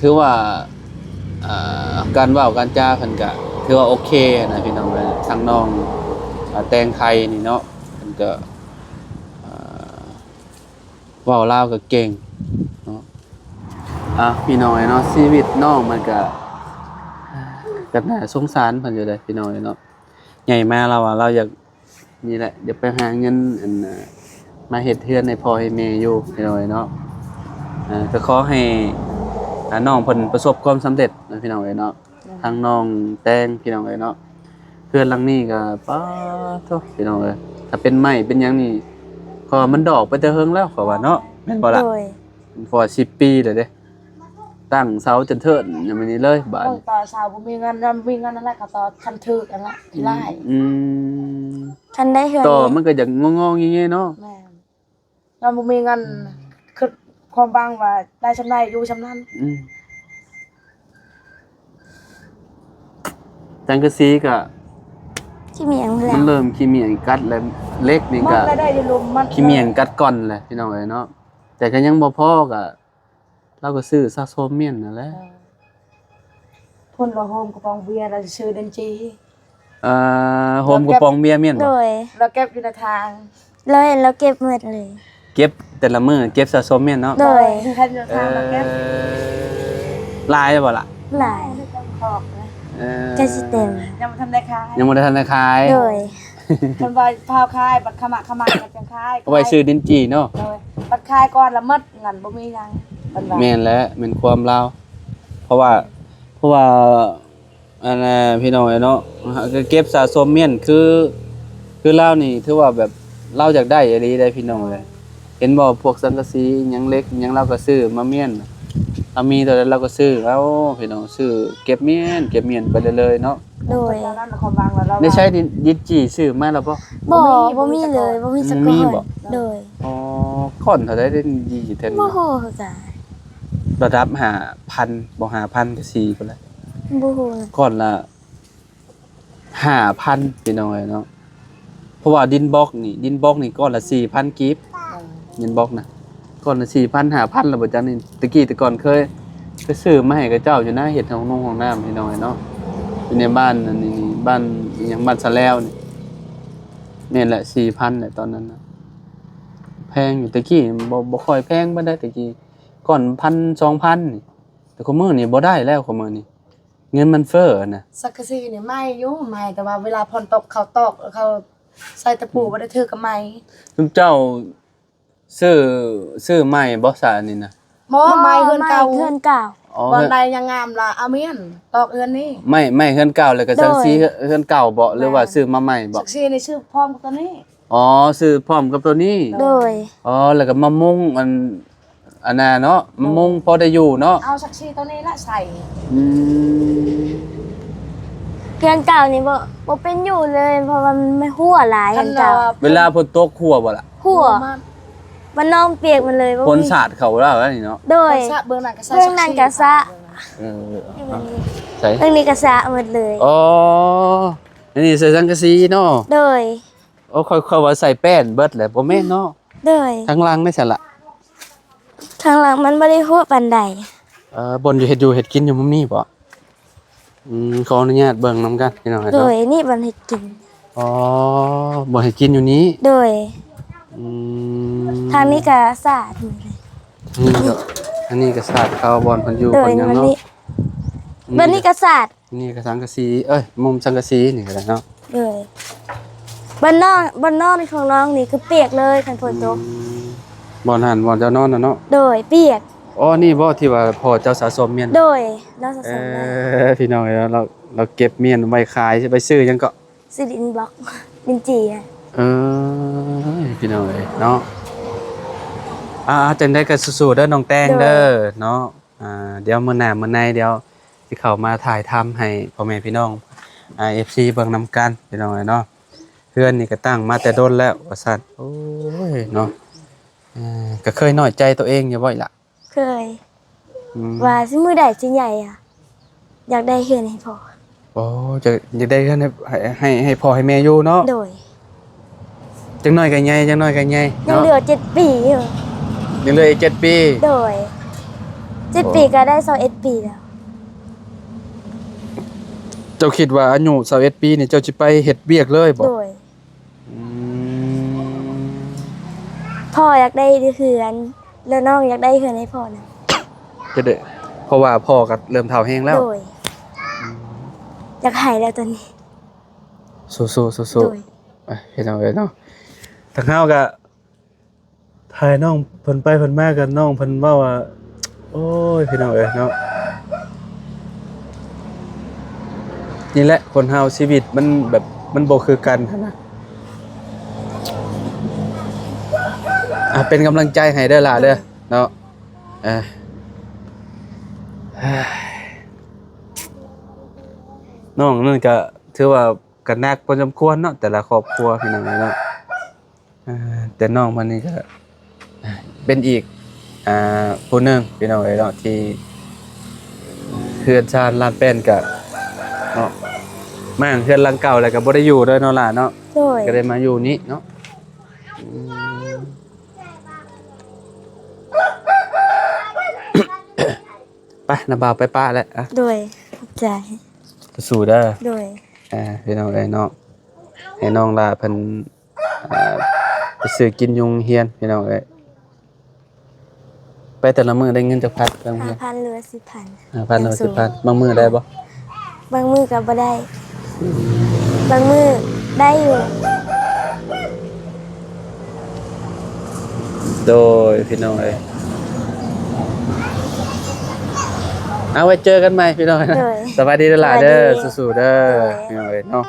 ຖືວ່າ ອ່າ ການເວົ້າການຈາເພິ່ນກະຖືວ່າໂອເຄນະພີ່ນ້ອງເອີຍ ທາງນ້ອງ ອ່າ ແຕງໄທນີ້ເນາະ ເພິ່ນກະ ອ່າ ເວົ້າລາວກໍເກັ່ງເນາະ ອ່າ ພີ່ນ້ອງເອີຍເນາະ ຊີວິດນ້ອງມັນກະ ກະໜ້າສົງສານເພິ່ນຢູ່ເດ້ພີ່ນ້ອງເອີຍເນາະ ໃຫຍ່ມາລາວວ່າລາວຢາກ ນີ້ແຫຼະ ຢາກໄປຫາເງິນ ອັນ ເອີ ມາເຮັດເຮືອນໃຫ້ພໍ່ໃຫ້ແມ່ຢູ່ພີ່ນ້ອງເອີຍເນາະ ເອີ ກໍຂໍໃຫ້ ອ່າ ນ້ອງເພິ່ນປະສົບຄວາມສຳເລັດນະພີ່ນ້ອງເອີຍເນາະ ໂດຍ ທາງນ້ອງແຕງພີ່ນ້ອງເອີຍເນາະ ເຮືອນຫຼັງນີ້ກໍ ປາໂທ້ ພີ່ນ້ອງເອີຍ ຖ້າເປັນໄມ້ເປັນຫຍັງນີ້ ເພາະວ່າມັນດອກໄປແຕ່ເຫິງແລ້ວ ຂ້ອຍວ່າເນາະ ແມ່ນບໍ່ລະ? ໂດຍ ເພາະວ່າສິບປີແລ້ວເດ້ ຕັ້ງເສົາຈົນເທີນ ຍັງບໍ່ນີ້ເລີຍບາດນີ້ ເອີ ຕໍ່ເສົາບໍ່ມີເງິນ ບໍ່ມີເງິນນັ້ນແຫຼະ ກໍຕໍ່ຄັນຖືກຫັ້ນແຫຼະ ອືມ ຫຼາຍ ອືມ ຄັນໄດ້ເຮືອນ ຕໍ່ມັນກໍຢາກງໍໆແງໆເນາະ ແມ່ນ ເຮົາບໍ່ມີເງິນ ອືມ ຄິດຄວາມຫວັງວ່າໄດ້ສ່ຳໃດຢູ່ສ່ຳນັ້ນ ອືມ ສັງກະສີກໍ ຂີ້ໝ້ຽງແລ້ວ ມັນເລີ່ມຂີ້ໝ້ຽງກັດແລ້ວ ເຫຼັກນີ້ກໍ ມັນລະໄດ້ຢູ່ລຸ່ມມັນ ຂີ້ໝ້ຽງກັດກ່ອນແຫຼະ ພີ່ນ້ອງເອີຍເນາະ ແຕ່ກໍຍັງບໍ່ພໍກໍ ລາວກໍຊື້ສະສົມມ້ຽນນັ້ນແຫຼະ ເອີ ພຸ້ນລະໂຮມກະປ໋ອງເບຍ ລາວຊິຊື້ດິນຈີ່ ເອີ ໂຮມກະປ໋ອງເບຍມ້ຽນບໍ່? ໂດຍ ລາວເກັບຢູ່ໃນທາງ ລາວເຫັນລາວເກັບໝົດເລີຍ ເກັບແຕ່ລະມື້ເກັບສະສົມມ້ຽນເນາະ ໂດຍ ເຫັນຢູ່ທາງລາວເກັບ ເອີ ຫຼາຍບໍ່ລະ? ຫຼາຍ ຄອກນະ ເອີ ໃກ້ຊິເຕັມ ຍັງບໍ່ທັນໄດ້ຂາຍ ຍັງບໍ່ໄດ້ທັນໄດ້ຂາຍ ໂດຍ ເພິ່ນວ່າຟ້າວຂາຍ ບັດຂະໝາກຂະໝາດກໍຈັ່ງຂາຍ ເອົາໄວ້ຊື້ດິນຈີ່ເນາະ ໂດຍ ບັດຂາຍກ່ອນລະໝົດ ເງິນບໍ່ມີຫຍັງ ເພິ່ນວ່າ ແມ່ນແຫຼະ ແມ່ນຄວາມລາວ ເພາະວ່າ ເພາະວ່າ ອັນນ່າ ພີ່ນ້ອງເອີຍເນາະ ເກັບສະສົມມ້ຽນ ຄື ຄືລາວນີ້ຖືວ່າແບບ ລາວຢາກໄດ້ອີ່ຫຼີເດ້ພີ່ນ້ອງເອີຍ ເຫັນບໍ່ ພວກສັງກະສີຫຍັງ ເຫຼັກຫຍັງ ລາວກໍຊື້ມາມ້ຽນ ລາວມີເທົ່າໃດລາວກໍຊື້ເອົາ ພີ່ນ້ອງ ຊື້ເກັບມ້ຽນ ເກັບມ້ຽນໄປເລື້ອຍໆເນາະ ໂດຍ ແນວນັ້ນຄວາມຫວັງລະລາວ ໃນໃຊ້ດິນຈີ່ຊື້ມາແລ້ວບໍ່? ບໍ່ ບໍ່ມີເລີຍ ບໍ່ມີຈັກກ້ອນ ບໍ່ມີບໍ່? ໂດຍ ອໍ ກ້ອນເທົ່າໃດດິນຈີ່ແຖວນີ້? ບໍ່ຮູ້ຄືກັນ ລະດັບຫ້າພັນ ບໍ່ ຫ້າພັນກໍສີ່ພຸ້ນແຫຼະ ບໍ່ຮູ້ນະ ກ້ອນລະ ຫ້າພັນ ພີ່ນ້ອງເອີຍເນາະ ເພາະວ່າດິນບລັອກນີ້ ດິນບລັອກນີ້ກ້ອນລະສີ່ພັນກີບ ເອີ ດິນບລັອກນະ ກ້ອນລະສີ່ພັນ ຫ້າພັນ ລະບໍ່ຈັກນີ້ ແຕ່ກີ້ແຕ່ກ່ອນເຄີຍ ເຄີຍຊື້ມາໃຫ້ເຂົາເຈົ້າຢູ່ນະ ເຮັດຫ້ອງນຸ່ງຫ້ອງນ້ຳ ພີ່ນ້ອງເອີຍເນາະ ຢູ່ໃນບ້ານອັນນີ້ ບ້ານອີ່ຫຍັງ ບ້ານສະແລວນີ້ ແມ່ນແຫຼະ ສີ່ພັນແຫຼະຕອນນັ້ນນະ ແພງຢູ່ ແຕ່ກີ້ບໍ່ ບໍ່ຄ່ອຍແພງປານໃດ ແຕ່ກີ້ກ້ອນພັນ ສອງພັນນີ້ ແຕ່ຄຸມື້ນີ້ບໍ່ໄດ້ແລ້ວ ຄຸມື້ນີ້ ເງິນມັນເຟີ້ນະ ສັງກະສີນີ້ໃໝ່ຢູ່ ໃໝ່ ແຕ່ວ່າເວລາຝົນຕົກເຂົາຕອກ ເຂົາໃສ່ຕະປູ ອືມ ບໍ່ໄດ້ຖືກກັບໃໝ່ ຊຸມເຈົ້າຊື້ ຊື້ໃໝ່ບໍ່ສະອັນນີ້ນະ? ບໍ່ ບໍ່ ໃໝ່ເຮືອນເກົ່າ ໃໝ່ເຮືອນເກົ່າ ອໍ ບ່ອນໃດຍັງງາມລະເອົາມ້ຽນຕອກເຮືອນນີ້ ໃໝ່ ໃໝ່ເຮືອນເກົ່າ ແລ້ວກໍ ໂດຍ ສັງກະສີເຮືອນເກົ່າບໍ ຫຼືວ່າ ແມ່ນ ຊື້ມາໃໝ່ບໍ? ສັງກະສີນີ້ຊື້ພ້ອມກັບໂຕນີ້ ອໍ ຊື້ພ້ອມກັບໂຕນີ້ ໂດຍ ອໍ ແລ້ວກໍມາມຸງອັນ ອັນນ່າເນາະ ໂດຍ ມາມຸງພໍໄດ້ຢູ່ເນາະ ເອົາສັງກະສີໂຕນີ້ລະໃສ່ ອືມ ເຮືອນເກົ່ານີ້ບໍ່ ບໍ່ເປັນຢູ່ເລີຍ ເພາະວ່າມັນຮົ່ວຫຼາຍ ເຮືອນເກົ່າ ເວລາຝົນຕົກຮົ່ວບໍ່ລະ? ຮົ່ວ ມັນ ມັນນອງປຽກໝົດເລີຍ ບໍ່ມີ ຝົນສາດເຂົ້າແລ້ວນີ້ເນາະ ໂດຍ ເບື້ອງນັ້ນກໍສະ ເບື້ອງນັ້ນກໍສະ ເອີ ໃສ່ ເບື້ອງນີ້ກໍສະໝົດເລີຍ ອໍ ອັນນີ້ໃສ່ສັງກະສີເນາະ ໂດຍ ໂອ້ ຂ້ອຍ ຂ້ອຍວ່າໃສ່ແປ້ນເບິດແຫຼະ ບໍ່ແມ່ນເນາະ ໂດຍ ທາງຫຼັງໄດ້ຊັ້ນລະ ທາງຫຼັງມັນບໍ່ໄດ້ຮົກປານໃດ ເອີ ບ່ອນຢູ່ເຮັດຢູ່ເຮັດກິນຢູ່ມັນມີບໍ່? ອືມ ຂໍອະນຸຍາດເບິ່ງນຳກັນພີ່ນ້ອງເອີຍ ໂດຍເນາະ ນີ້ບ່ອນເຮັດກິນ ອໍ ບ່ອນເຮັດກິນຢູ່ນີ້ ໂດຍ ອືມ ທາງນີ້ກະສາດ ນີ້ກະ ອັນນີ້ກະສາດເຂົ້າບ່ອນເພິ່ນຢູ່ ໂດຍ ບ່ອນຫຍັງເນາະ ນີ້ ອືມ ບ່ອນນີ້ກະສາດ ນີ້ກະສັງກະສີ ເອີຍ ມຸມສັງກະສີນີ້ກະໄດ້ເນາະ ໂດຍ ບ່ອນນອນ ບ່ອນນອນຂອງນ້ອງນີ້ຄືປຽກເລີຍ ຄັນຝົນຕົກ ອືມ ບ່ອນຫັ້ນ ບ່ອນເຈົ້ານອນນະເນາະ ໂດຍ ປຽກ ອໍ ນີ້ບໍ່ທີ່ວ່າພໍ່ເຈົ້າສະສົມມ້ຽນ ໂດຍ ລາວສະສົມ ເອີ ໄວ້ ພີ່ນ້ອງເອີຍ ລາວ ລາວເກັບມ້ຽນໄວ້ຂາຍ ຊິໄປຊື້ຫຍັງເກາະ ຊື້ດິນບລັອກ ດິນຈີ່ ເອີ ພີ່ນ້ອງເອີຍເນາະ ອ່າ ຈັ່ງໃດກະສູ້ໆເດີ ນ້ອງແຕງເດີ ໂດຍ ເນາະ ອ່າ ດຽວມື້ໜ້າມື້ໃນ ດຽວຊິເຂົ້າມາຖ່າຍທຳໃຫ້ພໍ່ແມ່ພີ່ນ້ອງ ອ່າ ເອັຟຊີ ເບິ່ງນຳກັນ ພີ່ນ້ອງເອີຍເນາະ ເຮືອນນີ້ກະຕັ້ງມາແຕ່ດົນແລ້ວວ່າຊັ້ນ ໂອ້ຍເນາະ ເອີ ກະເຄີຍນ້ອຍໃຈໂຕເອງຢູ່ບໍ່ອີ່ຫຼະ? ເຄີຍ ອືມ ວ່າຊິມື້ໃດຊິໃຫຍ່ອະ ຢາກໄດ້ເຮືອນໃຫ້ພໍ່ ໂອ້ ຢາກ ຢາກໄດ້ເຮືອນໃຫ້ ໃຫ້ ໃຫ້ພໍ່ໃຫ້ແມ່ຢູ່ເນາະ ໂດຍ ຈັກໜ້ອຍກະໃຫຍ່ ຈັກໜ້ອຍກະໃຫຍ່ ຍັງເຫຼືອເຈັດປີຢູ່ ຍັງເຫຼືອອີກເຈັດປີ ໂດຍ ເຈັດປີກະໄດ້ຊາວເອັດປີແລ້ວ ເຈົ້າຄິດວ່າອາຍຸຊາວເອັດປີນີ້ ເຈົ້າຊິໄປເຮັດວຽກເລີຍບໍ່? ໂດຍ ອືມ ພໍ່ຢາກໄດ້ເຮືອນ ແລ້ວນ້ອງຢາກໄດ້ເຮືອນໃຫ້ພໍ່ນຳ ຈະໄດ້ ເພາະວ່າພໍ່ກະເລີ່ມເຖົ້າແຮງແລ້ວ ໂດຍ ຢາກໃຫ້ແລ້ວຕອນນີ້ ສູ້ໆ ສູ້ໆ ໂດຍ ອ່ະ ພີ່ນ້ອງເອີຍເນາະ ທາງເຮົາກະ ຖ່າຍນ້ອງເພິ່ນໄປເພິ່ນມາ ກະນ້ອງເພິ່ນເວົ້າວ່າ ໂອ້ຍ ພີ່ນ້ອງເອີຍເນາະ ນີ້ແຫຼະ ຄົນເຮົາຊີວິດມັນແບບ ມັນບໍ່ຄືກັນຫັ້ນນະ ອ່ະ ເປັນກຳລັງໃຈໃຫ້ເດີຫຼ້າເດີເນາະ ເອີ ນ້ອງນັ້ນກະຖືວ່າກະໜັກພໍສົມຄວນເນາະ ແຕ່ລະຄອບຄົວ ພີ່ນ້ອງເອີຍເນາະ. ອ່າ ແຕ່ນ້ອງເພິ່ນນີ້ກະ ອ່າ ເປັນອີກ ອ່າ ຜູ້ໜຶ່ງພີ່ນ້ອງເອີຍເນາະ ທີ່ເຮືອນຊານລານແປ້ນກະເນາະ ມ້າງເຮືອນຫຼັງເກົ່າແລ້ວກະບໍ່ໄດ້ຢູ່ເດີເນາະຫຼ້າເນາະ ໂດຍ ກະໄດ້ມາຢູ່ນີ້ເນາະ ອືມ ໄປ ນ້າບ່າວໄປປະແຫຼະ ອ່ະ ໂດຍ ຂອບໃຈ ສູ້ໆເດີ ໂດຍ ອ່າ ພີ່ນ້ອງເອີຍເນາະ ໃຫ້ນ້ອງຫຼ້າເພິ່ນ ອ່າ ໄປຊື້ກິນຢູ່ໂຮງຮຽນ ພີ່ນ້ອງເອີຍ ໄປແຕ່ລະມື້ໄດ້ເງິນຈັກພັນ? ໄປໂຮງຮຽນ ຫ້າພັນ ຫຼືວ່າ ສິບພັນ ຫ້າພັນ ຫຼືວ່າ ສິບພັນ ບາງມື້ໄດ້ບໍ່? ບາງມື້ກະບໍ່ໄດ້ ບາງມື້ໄດ້ຢູ່ ໂດຍ ພີ່ນ້ອງເອີຍ ເອົາ ໄວ້ເຈີກັນໃໝ່ ພີ່ນ້ອງ ໂດຍ ສະບາຍດີຫຼ້າເດີ ສະບາຍດີ ສູ້ໆເດີ ໂດຍ ພີ່ນ້ອງເອີຍເນາະ.